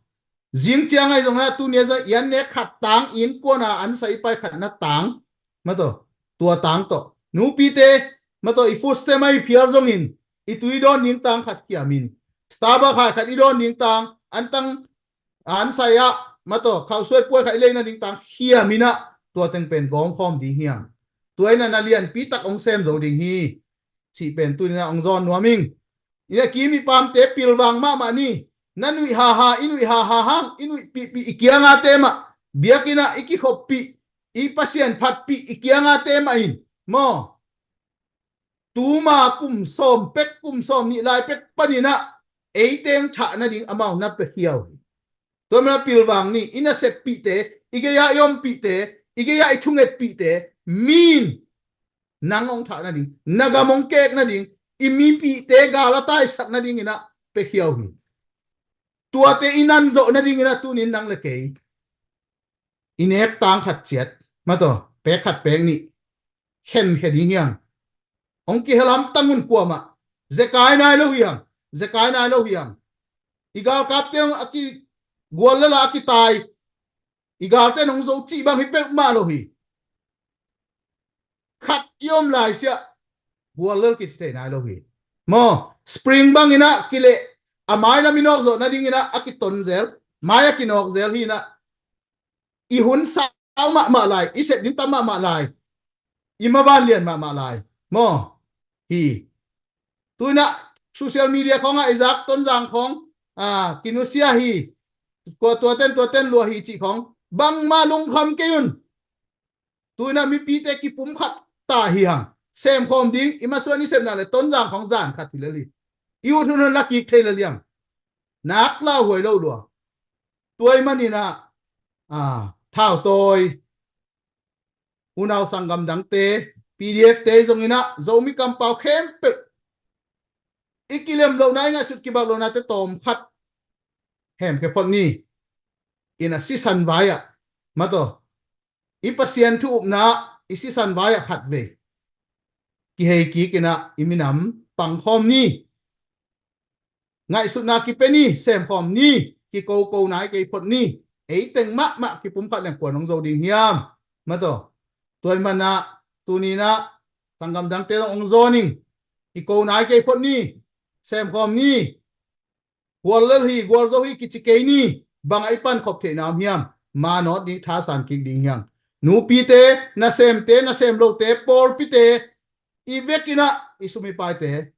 Zing ciang ahi zongin ah, tuni-a zong i an nek khat tang, innkuan a an sa i pai khat na tang, mataw, tua tang tawh. Nupite, mataw, i food stamp a i phial zongin, i tui dawn ding tang khat khiam in. Starbucks hai khat i dawn ding tang, an tang, an sai ah, mataw, khausuai puai khat i lei nading tang khiam in ah, tua teng pen gawm khawm ding hi hang. Tua in ah na lianpi tak hong sem zo ding hi, cih pen tuni-in ah hong zawn nuam ing. In ah, ki mi pamte pilvang mahmah ni. Na nuih haha, i nuih haha hang, i nuihpihpih i kiangate mah, biakinn ah i kikhoppih, i Pasian phatpih i kiangate mah in maw, tuma kum sawm pek, kum sawm nih lai pek panin ah ei teng thah nading amau na piakhia uh hi. Tua ahih manin ah pilvang ni. I naseppihte, i gei-ah i ompihte, i gei-ah i thungetpihte, mi in nang hong thah nading, na gam hong keek nading, i mipihte gal a taisak nadingin ah piakhia uh hi. Tuate i nan zawh nadingin ah tuni-in nang le kei i nek tang khat ciat, mataw, pek khat pek nih khenkhia ding hi hang. Hong kihel hamtang un kuamah. Zekai nai lo hi hang. Zekai nai lo hi hang. I galkapte hong a kigual lel a, a kitai, i galte in hong zo cih bang hi peuhmah lo hi. khat i om lai siah gual lel kici thei nai lo hi. Maw, spring bang inah kileh a mai lam i nawk zawh nading inah a kiton zel, mai a kinawk zel hi inah i hun sau mahmah lai, i sep ding tam mahmah lai, i maban lian mahmah lai. Maw, hi. Tu inah social media khawngah i zak Tonzang khawng, ah, kinusia hi. Kua tuaten tuaten lua hi cih khawng bangmah lungkham kei un. Tu inah mipite kipum khat ta hi hang. Semkhawm ding i masuan i sepna le Tonzang khawng zan khat hi lel hi. I ut hun hun la kik thei lel hi hang. Nak lauhuai lo lua. Tua ahih man inah, ah, thautawi unau sanggam dangte, P D F te zong inah Zomi kampau khempeuh i kilem lohna, i ngaihsut kibak lohnate tawm khat hemkhia phot ni. Inah sisan vai-ah, mataw, i Pasian thu upna i sisan vai-ah khatvei kihei kik inah i minam pangkhawm ni. Ngaihsutna kipia ni, semkhawm ni, kikoko nai kei phot ni. Ei teng mahmah kipum khat leng kuan hong zo ding hiam? Mataw, tua ahih man ah tuni inah sanggam dangte zong hong zawn ing. Kiko nai kei phot ni, semkhawm ni. Gual lel hi, gual zo hi kici kei ni. Bang a i pankhop theihna om hiam? Ma nawt ding, thasan kik ding hi hang. Nupite, nasemte, nasem lote, pawlpite, i vek inah i sum i paite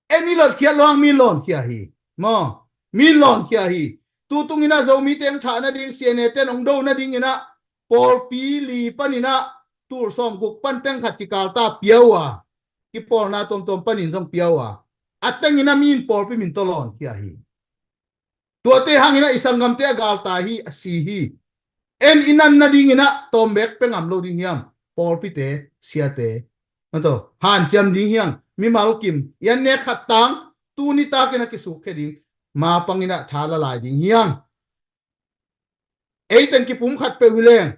en i lotkhiat lo hang, min lawnkhia hi. Maw, min lawnkhia hi. Tutung inah Zomite hong thah nading, C N A ten hong do nading inah pawlpi li pan inah tul sawmguk pan teng khat kikal ta pia uh a, kipawlna tuamtuam panin zong pia uh a, a teng inah min, pawlpi min tawh lawnkhia hi. Tuate hang inah i sanggamte a galtai hi, a si hi. En i nan nading inah tawm bek pia ngam lo ding hiam? Pawlpite, siate, mataw, hanciam ding hi hang. Mimal kim i an nek khat tang, tuni takin a kisukkhia ding, ma pang inah tha la lai ding hi hang. Ei teng kipum khat peuh hi leng,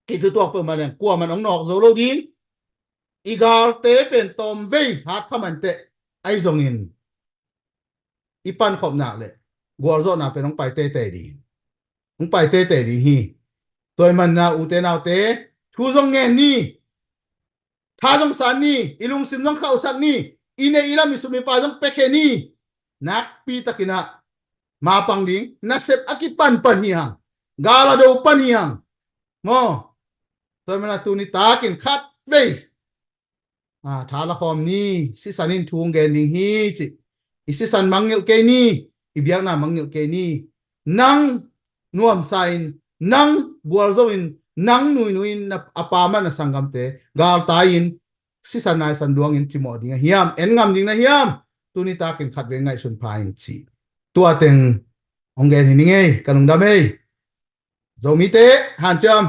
kithutuak peuhmah leng kuaman hong nawk zo lo ding. I galte pen tawmvei hat kha manteh, ahi zongin i pankhop nak le gualzawhna pen hong pai teitei ding, hong pai teitei ding hi. Tua ahih man ah ute naute, thu zong ngen ni. Tha zong san ni, i lungsim zong khauhsak ni, i neih i lam, i sum i pai zong piakhia ni. Nakpi takin ah ma pang ding, nasep a kipanpan hi hang, gal a do pan hi hang. Maw, tua ahih man ah tuni takin khatvei, ah, tha la khawm ni, sisan in thu hong gen ding hi cih. I sisan mangngilh kei ni, i biakna mangngilh kei ni. Nang nuamsa in, nang gualzo in, nang nuinui in, na, a pa man a sanggamte galtai in, sisan naisan duangin cimawh ding a hiam, en ngam ding na hiam? Tuni takin khatvei ngaihsun pha in ci. Tua teng hong gen hi ning ei, ka lungdam ei. Zomite, hanciam.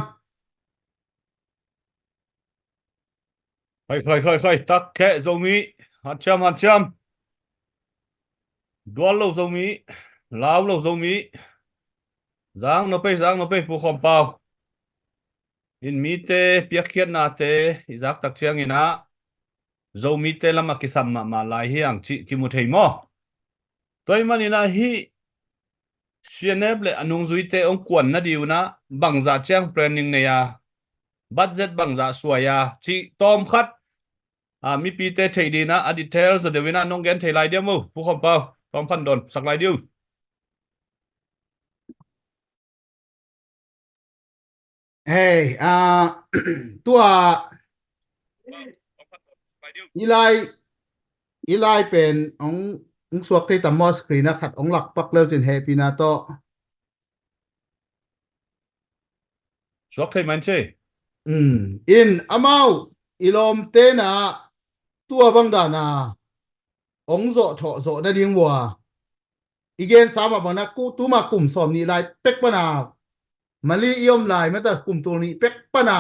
Khai, khai, khai, khai, tak kheh Zomi, hanciam, hanciam. Dual lo Zomi, lau lo Zomi. Zang nopei, zang nopei, Pu Khawm Pau. In mite piakkhiatnate i zak tak ciangin ah Zomite lam a kisam mahmah lai hi hang cih kimu thei maw? Tua ahih manin ah hih C N F le a nungzuite hong kuan nading un ah bangzah ciang planning nei a, budget bangzah suai a cih tawm khat, a, mipite theih ding in ah a details a deuh in ah nong gen thei lai diam uh, Pu Khawm Pau, tawm khat dawn sak lai diam uh. Hei, ah, tua i lai, i lai pen hong, hong suak thei tam maw, screen ah khat hong lak pak leu cin hehpihna tawh. Suak thei man ci. Um, in amau i lawmte na tua bang dan a hong zawh thawh zawh nading uh a, i gensa mah bang na ku, tuma kum sawm nih lai pek pan a, Mali i om lai mata kum tul nih pek pan a,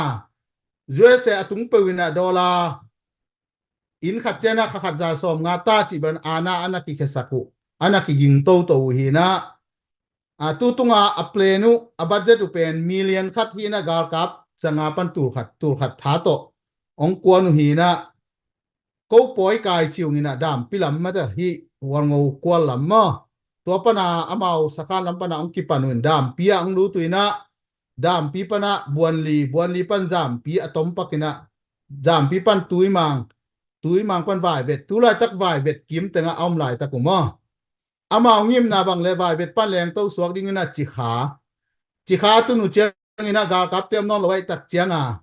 U S A a tung peuh in ah dollar inn khat ciang ah kha khat za sawmnga ta cih bang ana, ana kikhesak uh, ana kiging toto uh hi in ah, a, tu tunga a plan uh, a budget uh pen million khat hi in ah, galkap zanga pan tul khat, tul khat tha tawh hong kuan uh hi in ah, ko pawi kai ciung in ah dampi lam mata hih Hualngo kual lam maw, tua pan a amau sakhan lam pan a hong kipan uh in dampi ah hong lut uh in ah, dampi pan a buanli, buanli pan zampi a tompak in ah, Zampi pan Tuimang, Tuimang pan Vaivet, tu laitak Vaivet kim tengah a om laitak uh maw. Amau ngimna bang le Vaivet pan Lengto suak dingin a Cikha, Cikha tun uh ciangin a galkapte om nawn lo ahih tak ciang a,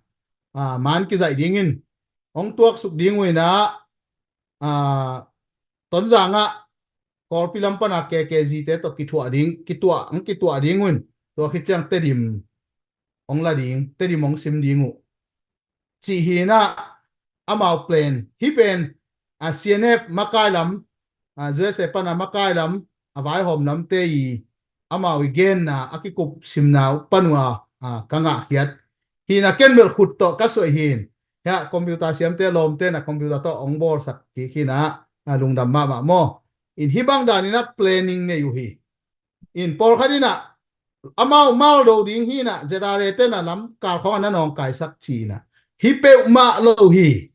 a, man kizaih dingin hong tuaksuk ding uh in a, a, Tonzang ah Kawlpi lam pan a K K Z te tawh kituah ding, kituah, hong kituah ding uh in, tua khit ciang Tedim hong la ding, Tedim hong sim ding uh cih hi in a, amau plan. Hih pen, a, C N F makai lam, a, U S A pan a makai lam, a vaihawm lamte i amau i genna a kikup simna uh pan uh a, a, ka ngahkhiat hi in a, ken bel khut tawh ka suaih hi in. Hiah computer siamte lawmte in a computer tawh hong bawlsak kik hi in a, a, lungdam mahmah maw. In hih bang dan in a planning nei uh hi. In pawlkhat in a, amau mal do ding hi in a, Z R A te in a lam kal khawng a na nawngkaisak ci in a. Hih peuhmah lo hi.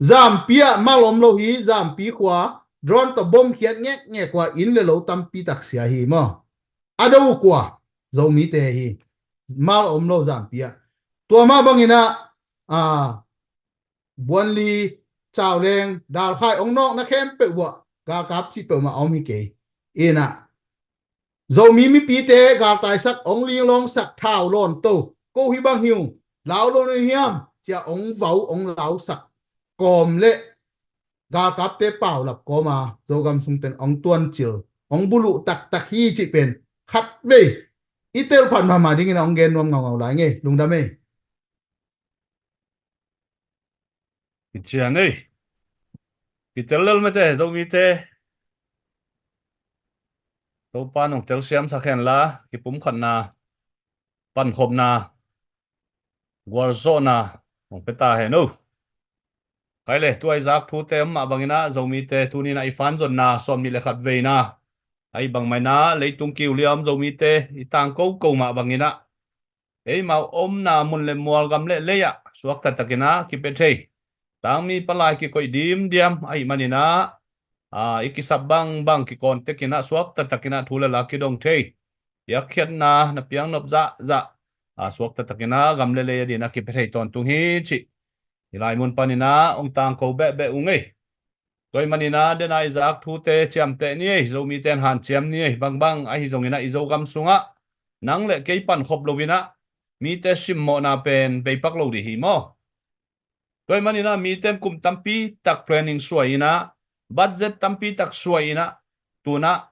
Zampi ah mal om lo hi, Zampi khua, drone tawh bom khiat ngekngek uh a, inn le lo tampi tak sia hi maw. A do uh kua, Zomite hi. Mal om lo Zampi ah. Tua mah bangin a, a, Buanli, Cauleng, Dalkhai hong nawkna khempeuh uh a, galkap cih peuhmah a om hi kei. In a, Zomi mipite galtaisak, hong linglawngsak, thau lawnto, ko hih bang hi ung, lau lo na hiam, ci a hong vau, hong lausak kawm le galkapte paulap kawm a, Zogam sung teng hong tuancil, hong buluh taktak hi cih pen khatvei i telphat mahmah dingin a hong gen nuam ngaungau lai ngei, lungdam ei. Kician ei. Kitel lel mete, Zomite. Topa nong telsiam sak hen la, kipumkhatna, pankhopna, gualzawhna hong pia ta hen o. Khai le, tua i zak thute om mah bangin a, Zomite tuni in a i fanzonna sawmnih le khat veina, ahi bang mah in a, leitung kiu lia om Zomite i tangko ko mah bangin a, eimau omna mun le mual, gam le lei ah suakta takin a kipia thei, tangmi palai kikoih dimdiam ahih manin a, a, i kisap bangbang kikawn tekin a suakta takin a thu le la kidong thei, piakkhiatna na piaknop zahzah, a, suakta takin a gam le lei a din a kipia thei tawntung hi cih i lai mun panin a hong tangko behbeh ung ei. Tua ahih manin a, den a i zak thute ciamteh ni ei, Zomite in hanciam ni ei, bangbang ahi zongin a i Zogam sungah nang le kei pankhop lo in a, mite simmawhna pen beipak lo dih hi maw. Tua ahih manin a, mite in kum tampi tak planning suai in a, budget tampi tak suai in a, tu in a,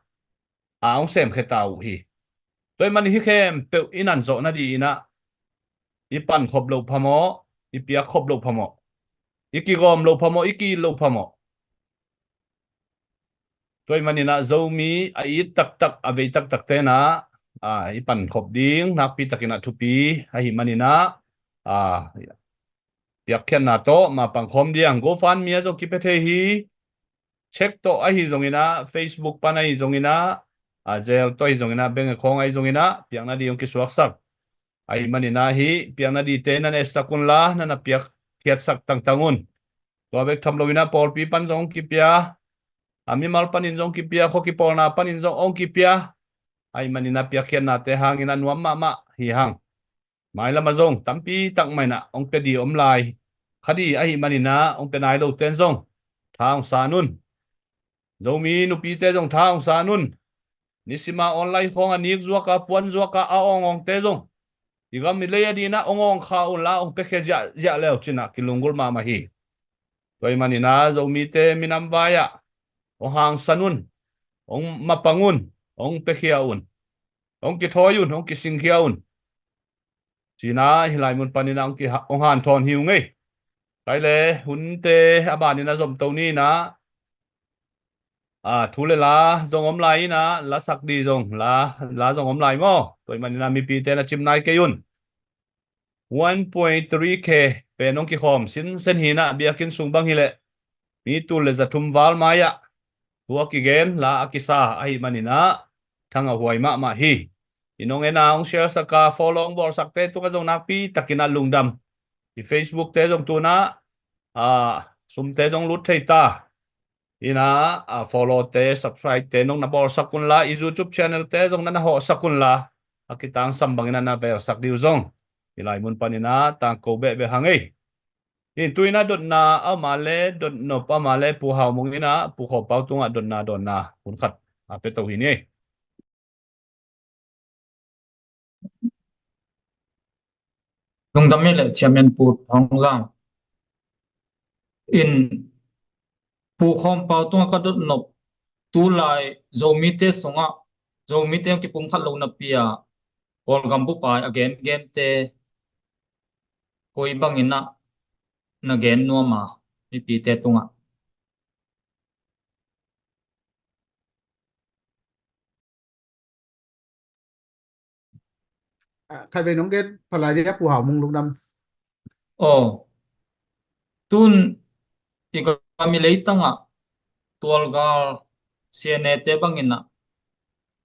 a hong semkhia ta uh hi. Tua ahih manin hih khempeuh i nan zawh nadih in a, i pankhop loh phamawh, i piakkhop loh phamawh, i kigawm loh phamawh, i ki-it loh phamawh. Tua ahih manin a, Zomi a it taktak, a vei taktakte in a, a, i pankhop ding nakpi takin a thupi ahih manin a, a, piakkhiatna tawh ma pangkhawm ding. GoFundMe ah zong kipia thei hi. Cheque tawh ahi zongin a, Facebook pan ahi zongin a, a, Zelle tawh ahi zongin a, bank account ahi zongin a, piakna ding hong kisuaksak. Ahih manin a, hih piakna dingte na etsak un la, na na piakkhiatsak tangtang un. Tua bek tham lo in a, pawlpi pan zong hong kipia, a, mimal panin zong kipia, khua kipawlna panin zong hong kipia. Ahih manin a, piakkhiatnate hangin a nuam mahmah hi hang. Mailam ah zong tampi tak mah in a hong pia ding om lai kha ding ahih manin a, hong pia nai lote in zong tha hong san un. Zomi nupite zong tha hong san un. Nisim a online khawng a nik zuak a, puan zuak a, a awngawngte zong i gam i lei a din a hong awng kha un la, hong piakhia ziahziah le uh cin a kilunggulh mahmah hi. Tua ahih manin a, Zomite minam vai ah hong hangsan un, hong mapang un, hong piakhia un, hong kithawi un, hong kisingkhia un, ci in a, hih lai mun panin a hong kiha-, hong hanthawn hi ung ei. Khai le, hunte a banin a zomto ni in a, a, thu le la zong om lai in a, lasak ding zong, la, la zong om lai maw. Tua ahih manin a, mipite na cim nai kei un. One point three K pen hong kikhawm sinsen hi in a, biakinn sung bang hi leh mi tul le za thum val mai ah thu a kigen, la a kisa ahih manin a, thangah huai mahmah hi. In hong en a, hong share sak a, follow hong bawlsakte tungah zong nakpi takin a lungdam. I Facebook te zong tu in a, a, sumte zong lut thei ta. In a, a, follow te, subscribe te nong na bawlsak un la, i YouTube channel te zong na na hawhsak un la, a kitangsam bangin a na velsak ding uh zong hih lai mun panin a tangko behbeh hang ei. Hi, tu-in a dotna a om a leh, dotnop a om a leh, Pu Hau Mung in a Pu Khawm Pau tungah dotna dawnna hun khat a pia to hi ni. Lungdam ei leh Chairman Pu Thawng Zang. In, Pu Khawm Pau tungah ka dotnop, tu lai Zomite sungah, Zomite kipumkhat lo napi a, Kawlgam bup a a gengente koi bangin a na gen nuam a, mipite tungah. Ah, khatvei nong gen pha lai dia, Pu Hau Mung, lungdam. Aw, tun i gam i leitang ah tualgal C N A te bangin a,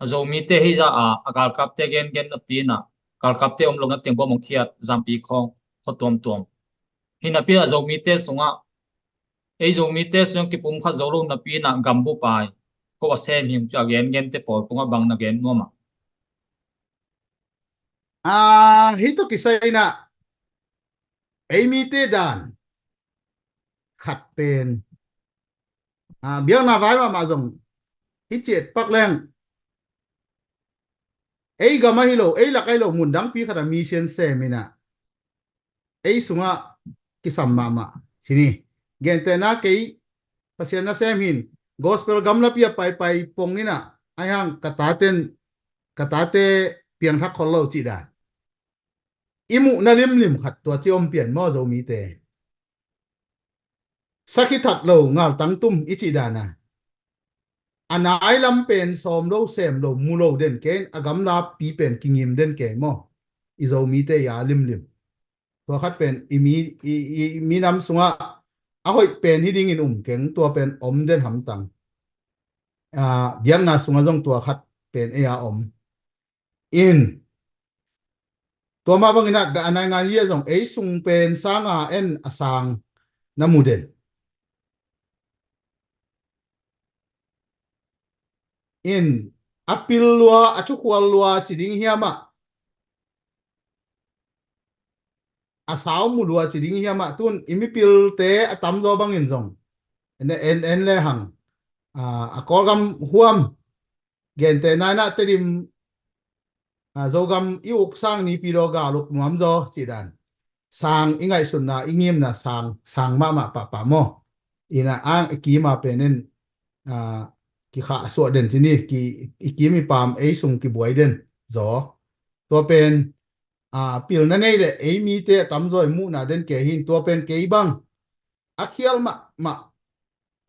a Zomite hi zah a, a galkapte gengen napi in a, galkapte om lo na teng bawm hong khiat, Zampi khawng, khua tuamtuam. Hi napi a Zomite sungah, ei Zomite sungah kipumkhat zo lo napi in a gam bup a ko a sem hi ung ci a gengente pawl tungah bang na gen nuam a? Ah, hi tawh kisai in a, ei mite dan khat pen, ah, biakna vai mahmah zong hi ciat pak leng, ei gam ahi lo, ei lak ahi lo, mundangpi khat a mi siansem in a, ei sungah kisam mahmah. Sini, gentehna kei Pasian nasem hi in, gospel gamlapi a paipai pong in a, ahi hang ka taten, ka tate piangthak khol lo cih dan. I muhna limlim khat tua ci om pian maw, Zomite? Sakhi that lo, ngaltang tum i cih dan a, a nai lam pen sawm lo, sem lo, mu lo den kei, a gamlapi pen kingim den kei maw, i Zomite i a limlim. Tua khat pen i mi, i, i, i minam sungah a hoih pen hi dingin um keng, tua pen om den hamtang. Ah, biakna sungah zong tua khat pen ei a om. In, tua mah bangin a, a naingan hi a zong ei sung pen sang a en a sang na mu den. In, a pil lua, a thukhual lua ci ding hiam ah, a sau mu lua ci ding hiam ah, tun i mipilte a tamzaw bangin zong en, en, en le hang, a, a Kawlgam huam, gentehna in a Tedim, a, Zogam i uk sang, Naypyidaw gal uk nuam zaw cih dan. Sang i ngaihsutna, i ngimna sang, sang mahmah pahpah maw? In a, ang i kim a pen in, a, kikhahsuah den ci ni, ki, i kim i pam ei sung kibuai den zaw. Tua pen, a, pilna nei le ei mite a tamzaw i muhna den kei hi in, tua pen kei bang a khial mahmah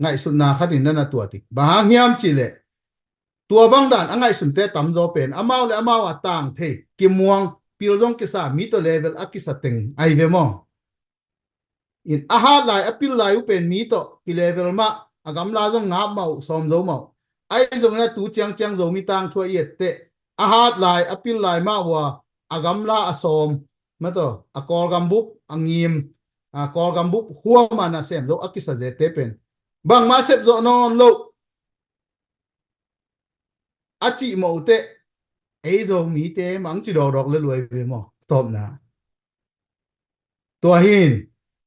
ngaihsutna khat in na na tuat hi. Bang hang hiam cih leh, tua bang dan a ngaihsunte tamzaw pen amau le amau a tang thei, kimuang, pil zong kisa, mi tawh level a kisa teng ahi ve maw? In, a hat lai, a pil lai uh pen mi tawh kilevel mah, a gamla zong ngap mah uh, sawm zo mah uh. Ahi zongin a tu ciangciang Zomi tangthu a i etteh, a hat lai, a pil lai mah uh a, a gamla a sawm, mah tawh, a Kawlgam bup a ngim, a Kawlgam bup huam a nasem lo a kisa zete pen bangmah sep zawh nawn loh a cih mawh uh teh, ei Zomite mah hong ci dawkdawk le luai ve maw? Tawpna. Tua hi in,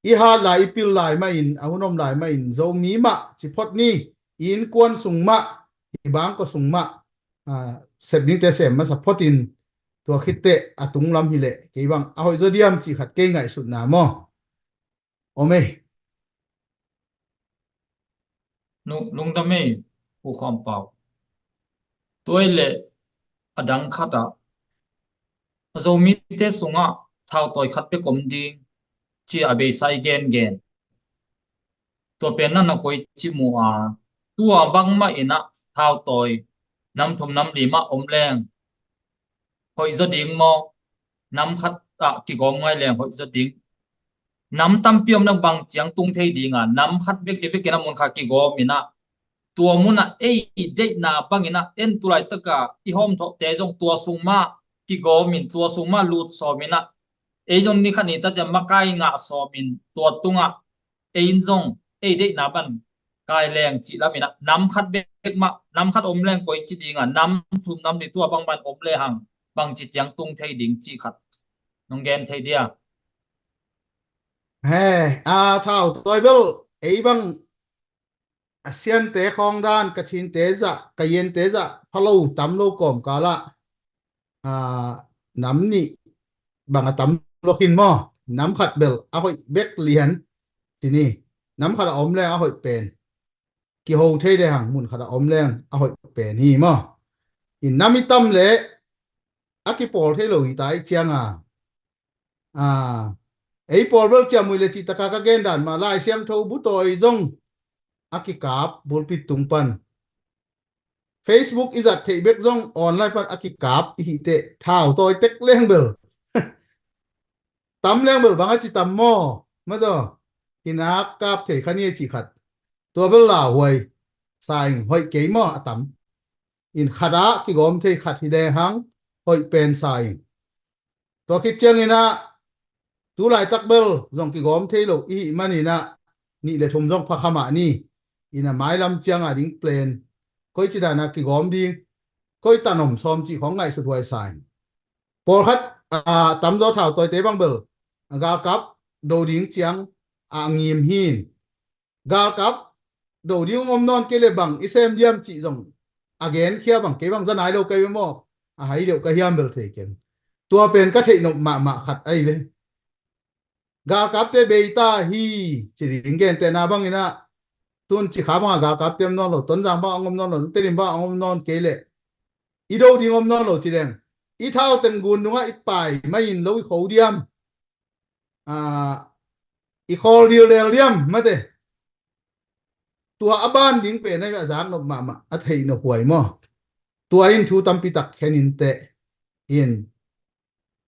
i hat lai, i pil lai mah in, a hun om lai mah in, Zomi mah ci phot ni, i innkuan sung mah, i bangkua sung mah, a, sep dingte sem masa phot in, tua khit teh a tunglam hi leh, kei bang a hoih zaw diam cih khat kei ngaihsutna maw? Om ei. Lung, lungdam ei, Pu Khawm Pau. Tua i leh a dang khat ah, a Zomite sungah thautawi khat bek om ding ci a beisa i gengen. Tua pen na na koici mu a, tua bangmah in a thautawi nam thum nam li mah om leng hoih zaw ding maw? Nam khat ah kigawm ngai leng hoih zaw ding. Nam tampi om leng bang ciang tung thei ding a, nam khat bek hi vekin a mun khat kigawm in a, tua mun ah ei deihna bangin a, en tu laitak a i hawmthawhte zong tua sung mah kigawm in, tua sung mah lut sawm in a, ei zong ni khat ni ta ciang makai ngah sawm in, tua tungah ei in zong ei deihna bang kai leng cih lam in a, nam khat bek mah, nam khat om leng koici ding a, nam thum nam li tua bang bang om le hang bangci ciang tung thei ding cih khat nong gen thei dia? He, a, thau tawi bel ei bang a siante khawng dan, ka chinte zah, ka yente zah pha lo, tam lo kawmkal ah, a, nam nih bang a tam lo khin maw? Nam khat bel a hoih bek lian, ci ni. Nam khat a om leng a hoih pen, kiho thei le hang mun khat a om leng a hoih pen hi maw? In nam i tam le a kipawl thei lo hi ta i cianga, a, ei pawl bel ciamui le cih taka ka gen dan mah, Lai Siangtho bu tawi zong a kikap pulpit tung pan, Facebook i zat theih bek zong online pan a kikap i hih teh, thau tawi tek leng bel, tam leng bel bang a ci tam maw? Mataw, kinak kap thei kha ni a cih khat, tua bel lauhuai sa ing, hoih kei maw a tam. In khat ah kigawm thei khat hi le hang hoih pen sa ing. Tua khit ciangin ah, tu laitak bel zong kigawm thei lo i hih manin ah, nih le thum zong pha kha mah ni. In a mailam cianga ding plan, koi ci dana kigawm ding, koi tan om sawm cih khawng ngaihsut huai sa ing. Pawlkhat, a, tamzaw thau tawite bang bel, a, galkap do ding ciang a ngim hi. Galkap do ding hong om nawn kei le bang i sem diam cih zong a genkhia bang, kei bang za nai lo ka hi ve maw, a hai deuh ka hiam bel thei keng. Tua pen ka theih nop mahmah khat ahi ve. Galkapte bei ta hi, ci ding gentehna bangin ah, tun Cikha bangah galkapte om nawn lo, Tonzang bangah hong om nawn lo, Tedim bangah hong om nawn kei leh, i do ding om nawn lo ci leng, i thau teng gun dungah i pai mai in lo i kho diam, a, i khawl dildel diam mate. Tua a ban ding pen a zak nop mahmah, a theih nop huai maw? Tua in thu tampi tak khen in teh in,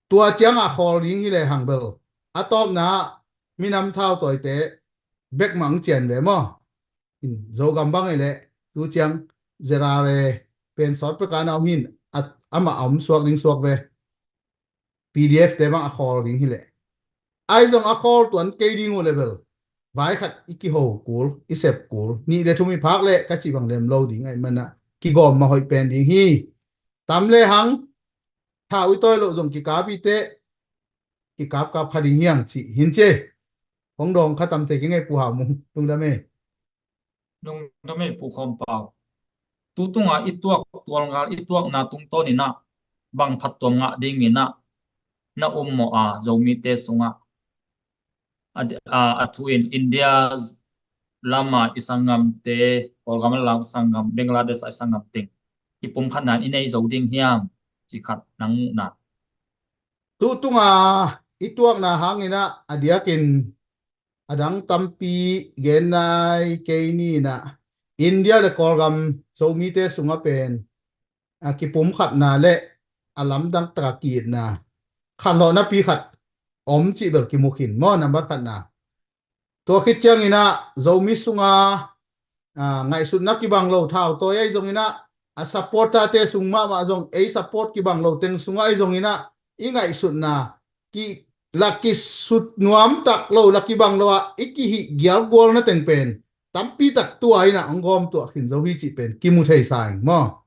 tua cianga khawl ding hi le hang bel, a tawpna ah minam thau tawite bek mah hong cian ve maw? In Zogam bang hi leh, tu ciang Z R A pen sawt peka na om hin, a, amah a om suak ding suak ve. P D F te bang a khawl ding hi leh, ai zong a khawl tuan kei ding uh le bel, vai khat i kiho kul, i sep kul, nih le thum i phak leh ka cih bang lem lo ding ahih manah, kigawm mah hoih pen ding hi. Tam le hang, thau i tawi loh zong kikap i teh, kikapkap kha ding hiang cih hin ci. Hong dawng kha tam thei kei ngei Pu Hau Mung, lungdam ei. Lungdam ei Pu Khawm Pau. Tu tunga i tuak tualngal, i tuakna tungtawn inah bang phattuam ngah ding inah na um mawh a, Zomite sungah a, a, a thu in India lama i sanggamte, Kawlgam lama i sanggam, Bangladesh a i sanggam teng i pumkhatna in i nei zo ding hiam, ci khat nang muhna. Tu tunga i tuakna hangin ah a diakin a dang tampi gen nai kei ni inah, India le Kawlgam Zomite sungah pen, a, kipumkhatna le a lamdang taka ki-itna khanlawhnapi khat om cih bel kimu khin maw, nambat khatna. Tua khit ciangin ah Zomi sunga, a, ngaihsutna kibang lo thau tawi ahi zongin ah, a supporter te sung mahmah zong ei support kibang lo teng sungah ahi zongin ah, i ngaihsutna ki, la kisut nuam tak lo, la kibang lo ah i kihih gialgualna teng pen tampi tak tua inah hong gawm tuah khin zo hi cih pen kimu thei sa ing maw?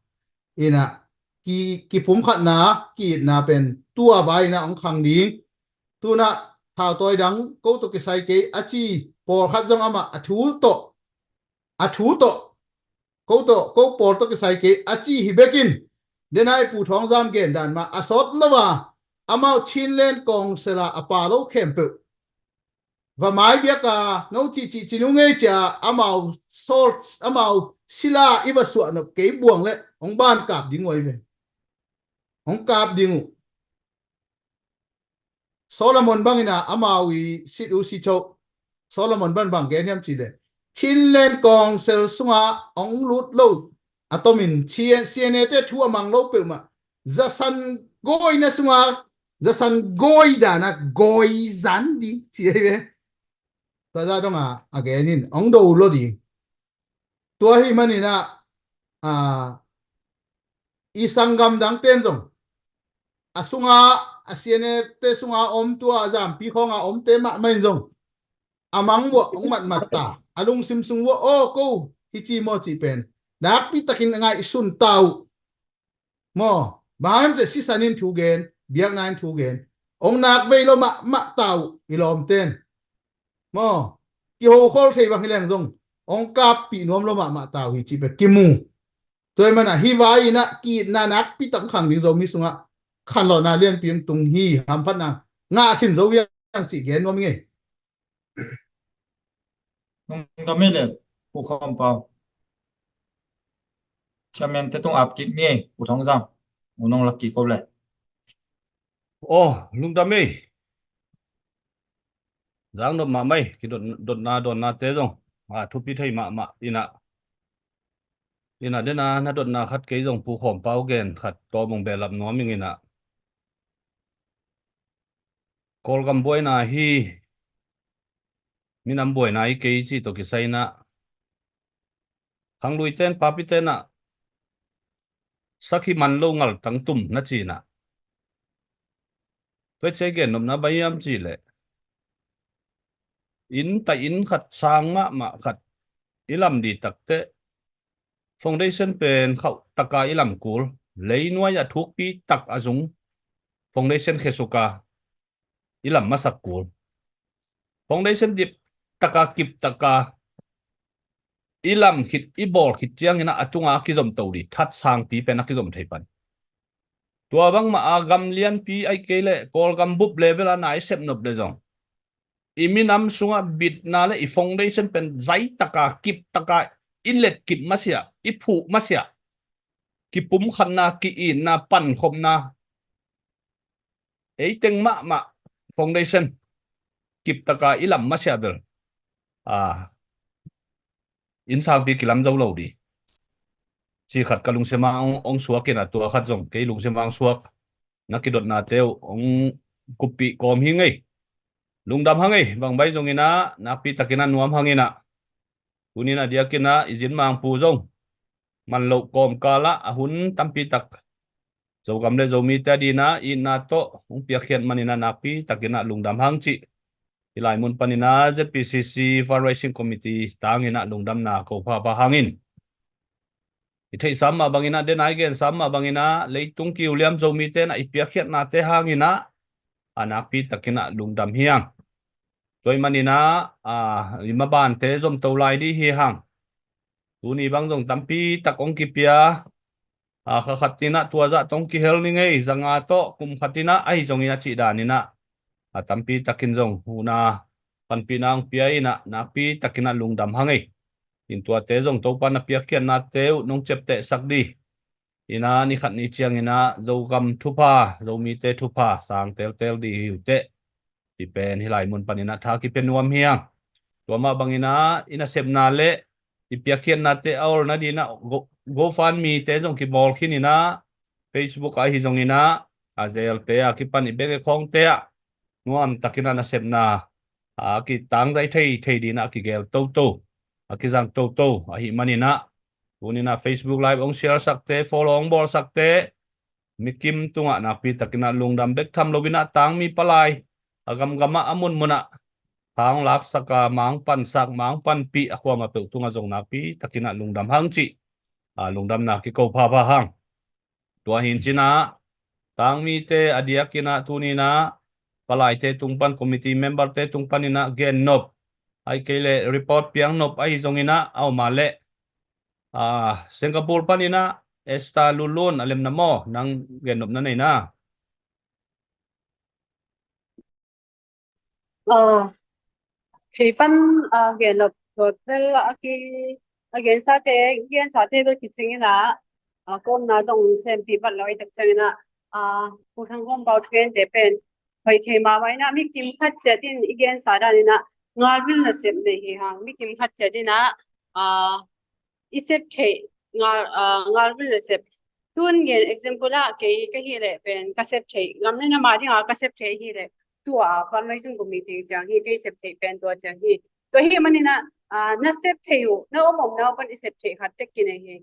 Inah ki, kipumkhatna, ki-itna pen tua vai inah hong khang ding. Tunah thau tawi dang ko tawh kisai kei a ci pawlkhat zong amah a thu tawh, a thu tawh, ko tawh, ko pawl tawh kisai kei a ci hi bekin, denai Pu Thawng Zam gen dan mah a sawt lo a, amau Chinland Council a a pa lo khempeuh va mai biak a, no cih cih ci nung ei ci a, amau sawl, amau sila i va suah nop kei buang leh hong ban kap ding uh ahi ve. Hong kap ding uh. Solomon bangin ah amau i sit u si cho, Solomon bang bang gen hiam cih leh, Chinland Council sungah hong lut lo a tomin C N A te thu a mang lo peuhmah, zasan gawina sungah, zasan gawi dana gawi zan ding ci ahi ve. Tua zah dong a, a gen in hong do lo ding. Tua hi manin ah, a, i sanggam dangten zong, a sunga, a C N A te sunga om, tua a zampi khawnga omte mahmah in zong a mang vuah hong matmat ta, a lungsim sung vuah, aw ko hi ci maw cih pen nakpi takin a ngaihsun ta uh. Maw, bang hiam cih sisan in thu gen, biakna in thu gen, hong nak vei lo mahmah ta uh i lawmten. Maw, kiho khol thei bang hi leng zong hong kappih nuam lo mahmah ta uh hi cih pen kimu. Tua ahih manin ah hih vai in ah ki-itna nakpi tak khang ding Zomi sungah khanlawhna lianpi hong tung hi. Hamphatna ngah khin zo hi hang cih gen nuam ing ei. Lungdam ei le, Pu Khawm Pau. Chairman te tung ap kik ni ei, Pu Thawng Zang. U nong lak kik ko le. Aw, lungdam ei. Zang nop mahmah ei, kidot, dotna, dawnna te zong. A, thupi thei mahmah in ah. In ah, den a, na dotna khat kei zong Pu Khawm Pau gen khat tawm hong behlap nuam ing in ah. Kawlgam buaina hi, minam buaina hi kei cih tawh kisai in ah, khangluite in, papite in ah, sakhi man lo ngaltang tum na ci in ah. Tua cia i gen nopna bang hiam cih leh, inn, taih inn khat sang mahmah khat i lam dih takteh, foundation pen khauh taka i lam kul, leinuai a thukpi tak a zung foundation khesuk a i lam masak kul. Foundation dip taka, kip taka i lam khit, i bawl khit ciangin ah a tunga a kizom to dih, that sangpi pen a kizom thei pan. Tua bangmah a gam lianpi ahih kei leh Kawlgam bup level a na i sep nop leh zong, i minam sungah bitna le i foundation pen zai taka, kip taka i let kip masiah, i phuh masiah, kipumkhatna, ki-itna, pankhopna, ei teng mahmah foundation kip taka i lam masiah bel, a, inn sangpi kilam zo lo dih cih khat ka lungsim ah hong, hong suak in ah, tua khat zong kei lungsim ah hong suak, na kidotnate uh hong kuppih kawm hi ing ei. Lungdam hang ei, bang baih zongin ah nakpi takin ah nuam hang in ah. Tuni in a diakin ah i zin mangpu zong man loh kawmkal ah a hun tampi tak Zogam le Zomite a dingin ah itna tawh hong piakkhiat manin ah nakpi takin ah lungdam hang cih, hih lai mun panin ah Z P C C Fundraising Committee tangin ah lungdamna ko phapha hangin, i theihsa mah bangin ah, den a i gensa mah bangin ah, leitung kiuliam Zomite in ah i piakkhiatnate hangin ah a nakpi takin ah lungdam hi hang. Tua ahih manin ah, a, i mabante zomto lai dih hi hang. Tuni bang zong tampi tak hong kipia, a, kha khat in ah tua zah tawh hong kihel ning ei, za nga tawh kum khat in ah, ahi zongin a cih danin ah, a, tampi takin zong hun a panpihna hong pia in ah nakpi takin ah lungdam hang ei. In tuate zong Topa na piakkhiatnate uh nong ciaptehsak dih. In ah ni khat ni ciangin ah Zogam thupha, Zomite thupha sang teltel dih hi uh teh. Cih pen hih lai mun panin ah tha kipia nuam hi hang. Tua mah bangin ah i nasepna le i piakkhiatnate a olna dingin ah Go, GoFundMe te zong kibawl khin in ah, Facebook ah ahi zongin ah, a, Zelle te a kipan i bank account te ah nuam takin ah nasepna a kitangzai thei thei dingin ah a kigel toto, a kizang toto ahih manin ah, tuni in ah Facebook Live hong share sakte, follow hong bawlsakte, mikim tungah nakpi takin ah lungdam bek tham loin ah, tangmi palai a gamgam ah a munmun ah tha hong laksak a, ma hong pansak, ma hong panpih a, kuamah peuh tungah zong nakpi takin ah lungdam hang cih, a, lungdamna kiko phapha hang. Tua hi in cin ah, tangmite a diakin ah tuni in ah palaite tung pan, committee memberte tung panin ah gen nop, ahih kei leh report piang nop ahi zongin ah, a om a leh, a, Singapore panin ah Esther Lulun, a lemna maw, nang gen nopna nei na? A, thei pan, a, gen nop, nop bel a ki, a gensate, gensate bel kicing in ah, a, ka omna zong sempih vat lo ahih tak ciangin ah, a, Pu Thang Khawm Pau thugente pen hoih thei mahmah in ah, mi kim khat ciat in i gensa danin ah ngalvil nasep nei hi hang, mi kim khat ciat in ah, a, i sep theih ngal, a, ngalvil nasep. Tun gen example ah kei ka hih leh pen ka sep theih, gam le nam a ding a ka sep theih hi leh, tua fundraising committee ciang hi, kei sep theih pen tua ciang hi. Tua ahih manin ah, a, na sep theih uh, na om omna uh pan i sep theih khat tek kinei hi.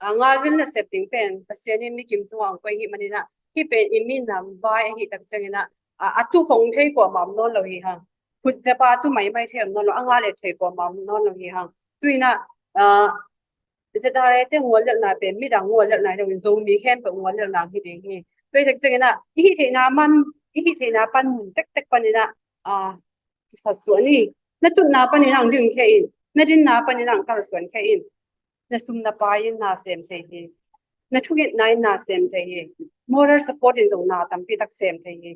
A, ngalvil nasep ding pen Pasian in mi kim tungah hong koih ahih manin ah, hih pen i minam vai ahih tak ciangin ah, a, a tu khong thei kuamah om nawn lo hi hang. Khut zep a tu maimai thei om nawn lo, a ngal et thei kuamah om nawn lo hi hang. Tu in ah, a, Z R A te nguallelhna pen midang nguallelhna hi lo in, Zomi khempeuh nguallelhna hi ding hi. Tua ahih tak ciangin ah, i hih theihna man, i hih theihna pan mun tektek panin ah, a, kisatsuah ni. Na tutna panin ang dingkhia in, na dinna panin ang kalsuankhia in. Na sum na pai in na sem thei hi. Na thungetna in na sem thei hi. Moral support in zong na tampi tak sem thei hi.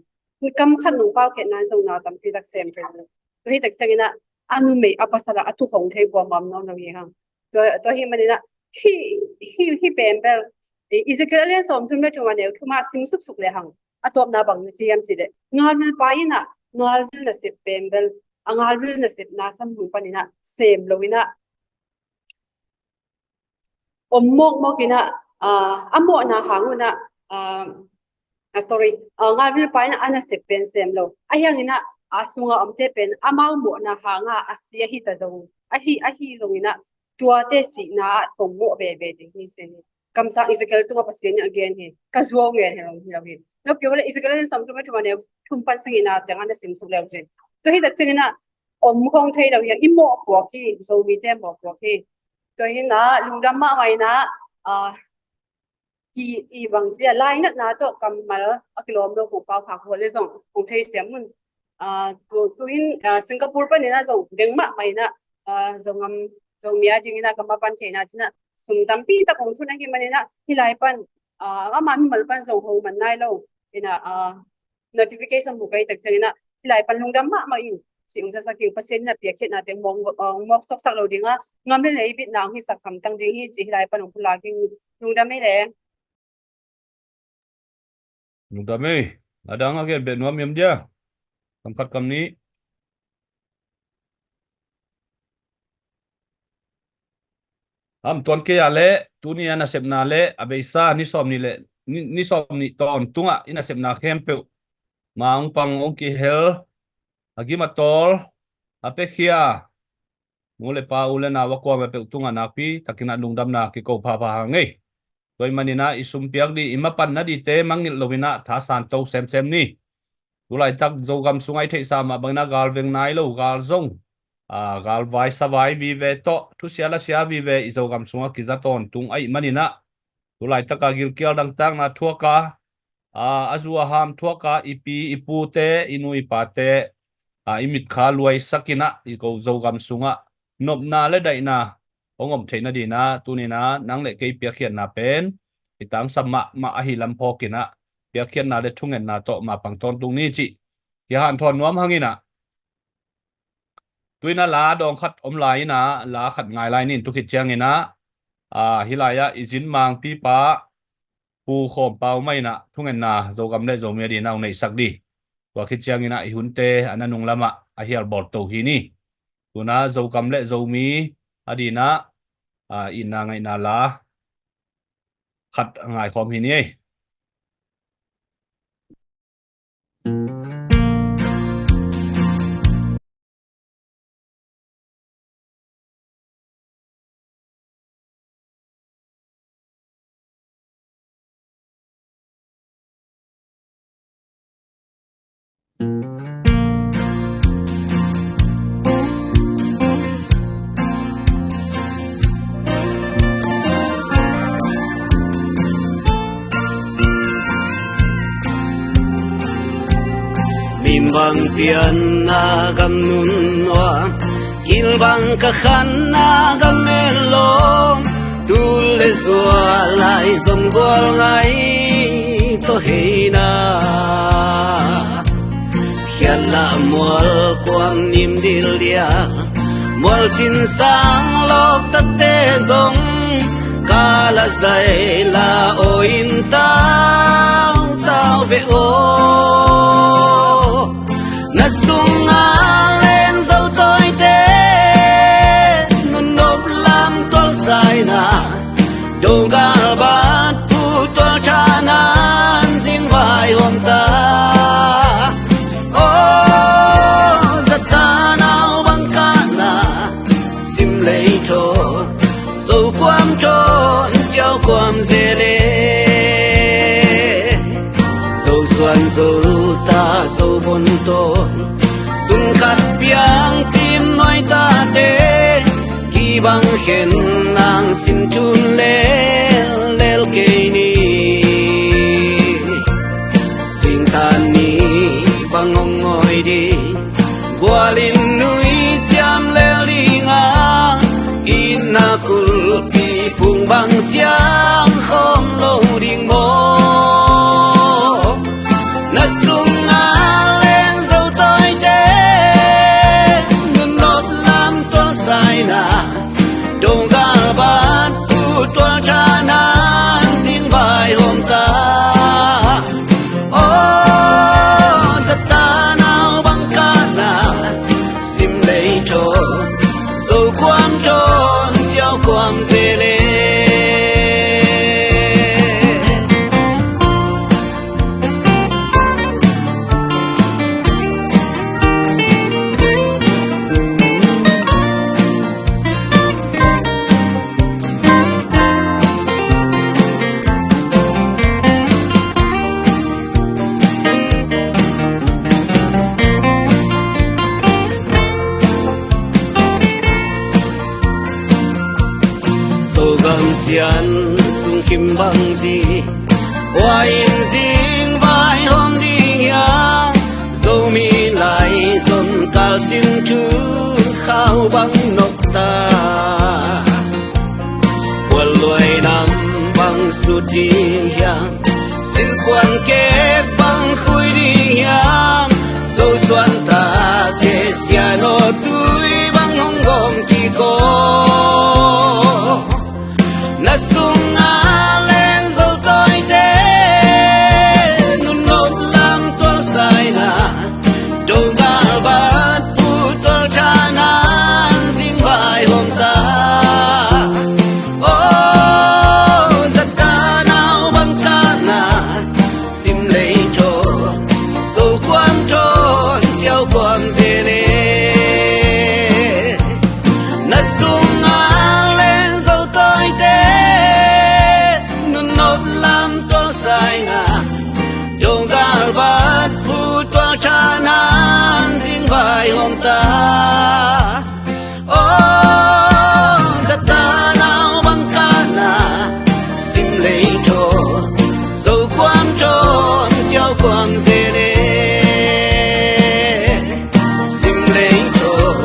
Kam khat nong paukhiatna in zong na tampi tak sem thei hi. Tua hi tak ciangin ah a numei a pasal ah a thu hong thei kuamah om nawn lo hi hang. Tua, tua hi manin ah hi, hi, hi pen bel, i, Ezekiel a lian sawmthum le thum a neu thum ah sim suksuk le hang. A tawpna bang na ci hiam cih leh, ngalvil pai in ah ngalvil nasep pen bel, a ngalvil nasepna san hun panin ah sem lo in ah om mawkmawk in ah, ah, a mawhna hang un ah, ah, ah, sorry, ah, ngalvil pai in ah a nasep pen sem lo. Ahi hangin ah a sungah omte pen amau mawhna hangah a si ahi ta zong, ahi, ahi zongin ah tuate sihna ah kong mawh veve ding hi ci hi. Kamsang Ezekiel tungah Pasian in a gen hi. Ka zuau ngen hi lo hi lo hi. No pio le Ezekiel in sawmthum le thum a neu thum pan sagihna ciangah na sim suk le uh cin. Tua hi tak ciangin ah om khawng thei lo hi, i mawhpuak hi, Zomite mawhpuak hi. Tua hi in ah lungdam mahmah in ah, ah, ki i bang ci a lainatna tawh kammal a kilawm lo hu pau khak hual le zong hong thei siam un. Ah, tu, tu in, ah, Singapore panin ah zong deng mahmah in ah, ah, Zogam, Zomi a dingin ah ka mapan theihna cin ah sum tampi tak hong thun ahi manin ah hih lai pan, ah, ama mimal pan zong ho man nai lo in ah, ah, notification hmu ka hih tak ciangin ah hih lai pan lungdam mahmah ing ci ung zasak ing. Pasian in a piakkhiatna teng mawk, ah, mawk suaksak lo ding a, ngam le lei bitna hong hisak hamtang ding hi ci hih lai pan hong pulak ing. Lungdam ei le. Lungdam ei. A dang a gen beh nuam hiam dia? Kam khat kam nih. Am tuan kei a le, tuni a nasepna le, a beisa ni sawm nih le, ni, ni sawm nih tawn tungah i nasepna khempeuh ma hong pang hong kihel, a gim a tawl, a pekhia nu le pa, u le nau a kuamah peuh tungah nakpi takin ah lungdamna kiko phapha hang ei. Tua ahih manin ah i sum piak ding, i mapan nadingte mangngilh loin ah thasan to semsem ni. Tulaitak Zogam sungah i theihsa mah bangin ah gal veng nai lo, gal zong, aa, gal vai sa vai vive tawh, thusia lasia vive i Zogam sungah kiza tawntung ahih manin ah, tulaitak a gilkial dangtakna thuak a, aa, a zu a ham thuak a, i pi i pute, i nu i pate, aa, i mitkha luaisak in ah i ko Zogam sungah nopna le daihna hong om theih nadingin ah, tuni in ah nang le kei piakkhiatna pen i tangsap mahmah ahih lam phawk in ah, piakkhiatna le thungetna tawh ma pang tawntung ni cih kihanthawn nuam hang in ah, tu in ah la dawng khat om lai in ah, la khat ngai lai ni in, tu khit ciangin ah, aa, hih lai-ah i zin mangpipa Pu Khawm Pau mah in ah thungetna Zogam le Zomi adingin ah hong neihsak ding. Tua khit ciangin ah i hunte a nanung lamah a hial bawl to hi ni. Tu in ah Zogam le Zomi adingin ah, aa, itna ngaihna la khat ngaikhawm hi ni ei. Min bang pianna gam nun ua, kil bang ka khanna gam el lawm, tul le zua lai zom gual ngai tawh heina. Khiatlah mual kuam nim dildia, mual cin sang lawk takte zong, ka la zai la aw in tautau ve aw. Na sunga leng zo tawite, nunop lam tualsaina, dogal bat pu tual thanan zingvai huam ta. Aw, zata nau bang kahna, sim lei thaw, zo kuam thaw, ciau kuam zele. Zo suan zo ta, zo bon taw, sun khat piang cim nuai tate, kibang khen nang sin thun lel lel kei ni. Singtan ni bang hong ngawi ding, gualin nui cia ciang khawm lo ding maw? Na sungah leng Zo tawite nunop lam tualsaina, Donggal bat pu tualthanan zingvai hawm ta. Aw, Zata nau bang kahna, sim lei thawn, Zo kuam thawn, ciau kuam ze le. Zogam sian sungkim bang zi, kua in zingvai hawm ding hiam? Zomi lai zom kal sin thu khau bang nok ta. Khualluai nam bang sut ding hiam? Silkuan kek bang khui ding hiam? Zo suan ta te sia no tui bang hong gawm kik aw. Na sungah leng Zo tawite nunop lam tualsaina, Donggal bat pu tualthanan zingvai hawm ta. Aw, Zata nau bang kahna, sim lei thawn, Zo kuam thawn, ciau kuam ze le. Na sungah leng Zo tawite nunop lam tualsaina, Donggal bat pu tualthanan zingvai hawm ta. Aw, Zata nau bang kahna, sim lei thawn, Zo kuam thawn, ciau kuam ze le. Sim lei thawn,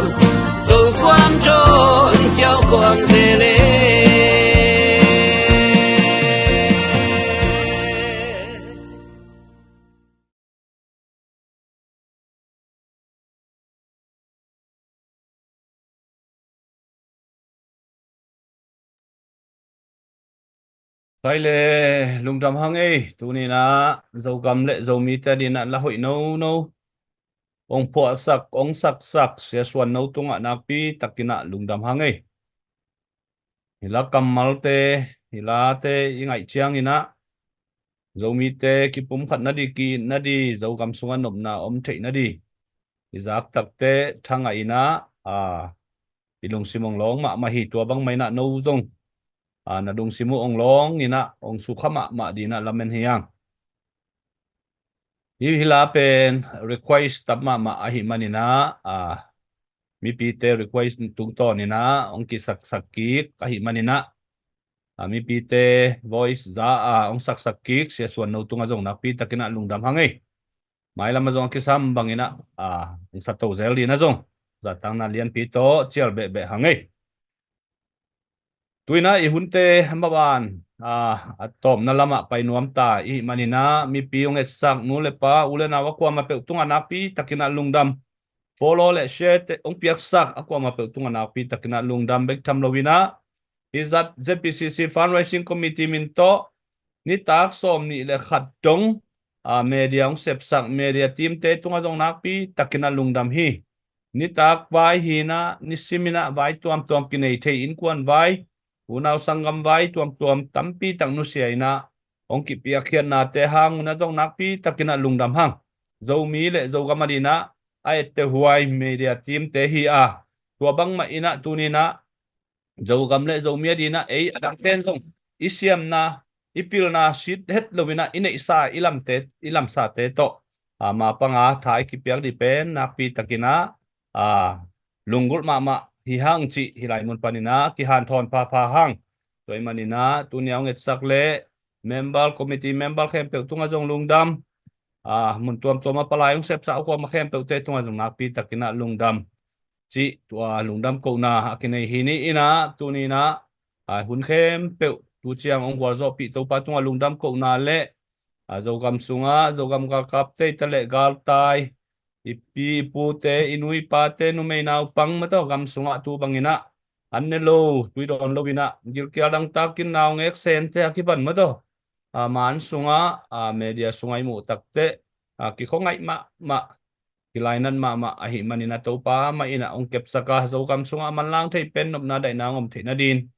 Zo kuam thawn, ciau kuam ze le. Sai le, lungdam hang ei. Tuni-in ah Zogam le Zomite adingin ah la hoih nono hong phuahsak, hong saksak Sia Suan No tungah nakpi takin ah lungdam hang ei. Hi la kammalte, hi late i ngaih ciangin ah Zomite kipumkhat nading, ki-it nading, Zogam sungah nopna om theih nading i zak takte thangah in ah, a, i lungsim hong lawng mahmah hi. Tua bangmah in ah no zong, a, na lungsim uh hong lawng in ah hong sukha mahmah dingin ah lamen hi hang. Hi, hi la pen request tam mahmah ahih manin ah, a, mipite request tungtawnin ah hong kisaksak kik ahih manin ah, a, mipite voice za a hong saksak kik Sia Suan No tungah zong nakpi takin ah lungdam hang ei. Mailam ah zong a kisam bangin ah, a, hong sa to zel dingin ah zong zatanna lianpi tawh cial behbeh hang ei. Tu-in ah i hunte maban, a, a tawpna lamah pai nuam ta i hih manin ah mipi hong etsak nu le pa, u le nau a kuamah peuh tungah nakpi takin ah lungdam. Follow le share te hong piaksak a kuamah peuh tungah nakpi takin ah lungdam bek tham loin ah, hih zat Z P C C Fundraising Committee min tawh nitak sawmnih le khat dong, a, media hong sepsak media team te tungah zong nakpi takin ah lungdam hi. Nitak vai hi-in ah, nisimin ah vai tuamtuam kinei thei, innkuan vai, unau sanggam vai tuamtuam tampi tak nusia in ah hong kipiakkhiatnate hang un ah zong nakpi takin ah lungdam hang. Zomi le Zogam adingin ah a ettehhuai media team te hi a, tua bangmah in ah tuni-in ah Zogam le Zomi adingin ah ei adangte in zong i siamna, i pilna sit het loin ah i neihsa, i lamte, i lamsate tawh, a, mapang a tha i kipiak ding pen nakpi takin ah, a, lunggulh mahmah hi hang cih hih lai mun panin ah kihanthawn phapha hang. Tua ahih manin ah tuni a hong etsak le member, committee member khempeuh tungah zong lungdam. A, mun tuamtuam a palai hong sepsak a kuamah khempeuhte tungah zong nakpi takin ah lungdam cih tua lungdam kohna a kinei hi ni. In ah tuni-in ah, a, hun khempeuh tu ciang hong gualzawhpih Topa tungah lungdam kohna le, a, Zogam sungah Zogam galkapte ta le galtai, i pi i pute, i nu i pate, numei naupang mataw, gam sungah tu bangin ah an ne lo, tui dawn lo in ah gilkial dangtakin naungek sente a kipan mataw, a, man sungah, a, media sungah i muh takteh, a, kikhawngaih mahmah, kilainat mahmah ahih manin ah Topa mah in ah hong kepsak a, Zogam sungah manlang thei pen nopna daihna hong om theih nadin,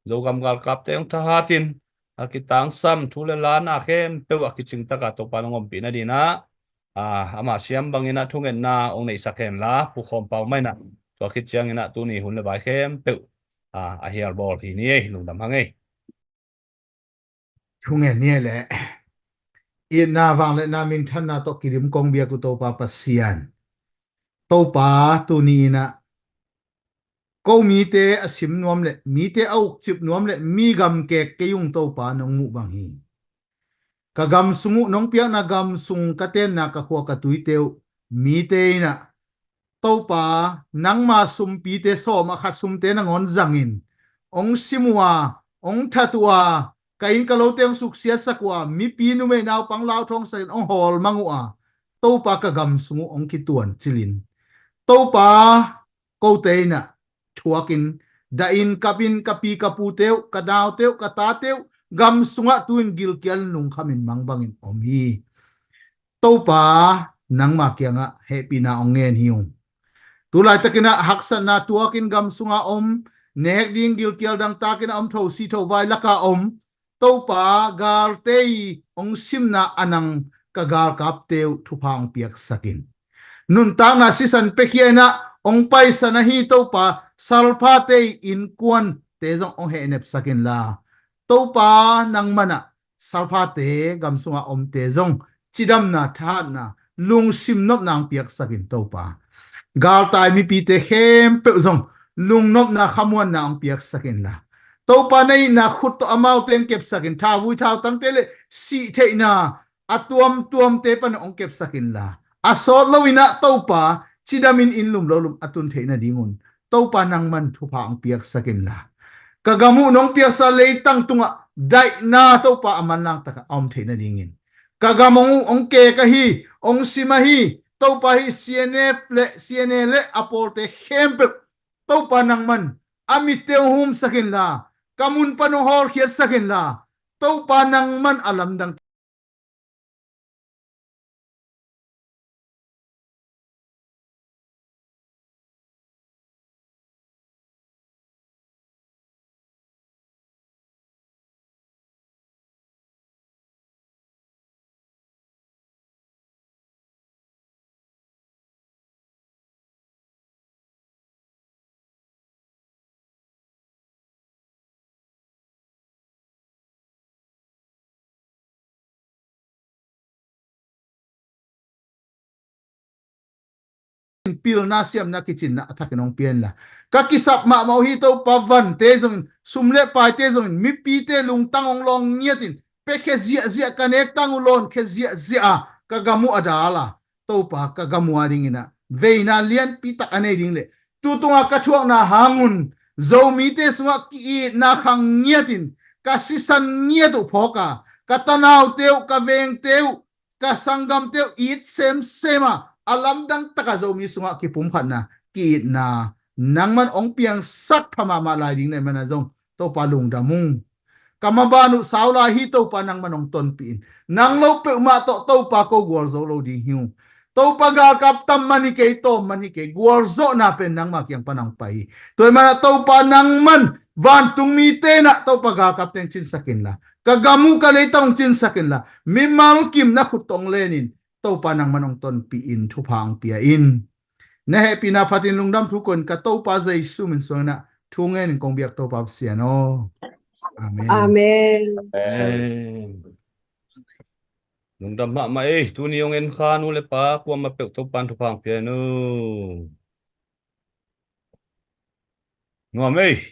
Zogam galkapte hong thahatin, a kitangsam thu le la na khempeuh a kicingtak a Topa hong ompih nadin ah, a, amah siam bangin ah thungetna hong neihsak henla, Pu Khawm Pau mah in ah tua khit ciangin ah tuni hun le vai khempeuh, a, a hial bawl hi ni ei, lungdam hang ei. Thungen ni ei le. Itna, vangliatna, minthanna tawh kidim kong biak uh Topa Pasian, Topa tuni in ah ko mite a sim nuam le mite a ukcip nuam le mi gamkek kei ung Topa nong muh bang hi. Ka gam sung uh, nong piakna gam sung ka tenna ka khua ka tuite uh mite in ah Topa, nangma sumpite, sawm ah khat sumte nangawn zangin hong sim uh a, hong that uh a, ka inn ka lote hong suksiatsak uh a, mipi numei naupang lauthawng sakin hong hawlmang uh a, Topa, ka gam sung uh hong kituan cilin, Topa, kote in ah thuakin, dahin, kapin, ka pi ka pute uh, ka naute uh, ka tate uh gam sungah tu-in gilkial lungkhamin mang bangin om hi. Topa, nangma kiangah hehpihna hong ngen hi ung. Tu laitakin ah haksatna tuakin gam sunga om, nek ding gilkial dangtakin a om, tho si tho vai laka om, Topa, galte i hong simna a nang ka galkapte uh thupha hong piaksak in. Nuntakna sisan piakhia in ah hong paisan ahi Topa, salphate i innkuante zong hong hehnepsak inla, Topa, nangman ah salphate, gam sunga omte zong cidamna, thahatna, lungsim nopna hong piaksak in Topa. Galtai mipite khempeuh zong lungnopna, khamuanna hong piaksak inla, Topa, na itna khut tawh amaute hong kepsak in, thauvui thautangte le sih theihna a tuamtuamte pan hong kepsak inla, a sawt lo in ah Topa, cidamin inn lum lo lum a tun theih nadingun Topa, nangman thupha hong piaksak inla, ka gam uh nong piaksa leitang tungah daihna, Topa, a manlang takah a om theih nadingin, ka gam hong uh hong kek ahi, hong sim ahi Topa, hi C N F le C N A le a pawlte khempeuh, Topa, nangman a mitte hong humsak inla, ka mun pan hong hawlkhiatsak inla, Topa, nangman a lamdang pilna siamna kicinna a thakin hong pia inla, ka kisap mahmah uh hi Topa, vante zongin, sum le paite zongin, mipite lungtang hong lawng ngiatin, piakhia ziahziah, ka nek tang uh lawnkhia ziahziah a, ka gam uh a dal a, Topa, ka gam uh a dingin ah veina lianpi tak a nei ding le tu tunga ka thuakna hangun Zomite sungah ki-itna khang ngiatin, ka sisan ngiat uh phawk a, ka tanaute uh, ka vengte uh, ka sanggamte uh it semsem a, a lamdang takah Zomi sungah kipumkhatna, ki-itna nangman hong piangsak pha mahmah lai ding na hih manin zong Topa, lungdam ung. Ka maban uh sau lai hi Topa, nangman hong tonpih in. Nang lo peuhmah tawh Topa, ko gualzo lo ding hi ung. Topa, galkap tam man hi kei, tawm man hi kei, gualzawhna pen nangma kiang pan hong pai hi. Tua hih manin Topa, nangman vantung mite in ah Topa, galkapte hong cinsak inla, ka gam uh ka leitang hong cinsak inla, mimal kim na khut tawh hong lenin Topa, nangman hong tonpih in, thupha hong pia in. Na hehpihna phatin lungdam thu koin ka Topa Jesu min suangin ah thu ngenin kong biak Topa Pasian aw. Amen. Amen. Amen. Lungdam mahmah ei, tuni hong en kha nu le pa kuamah peuh Topan thupha hong pia in aw. Nuam ei.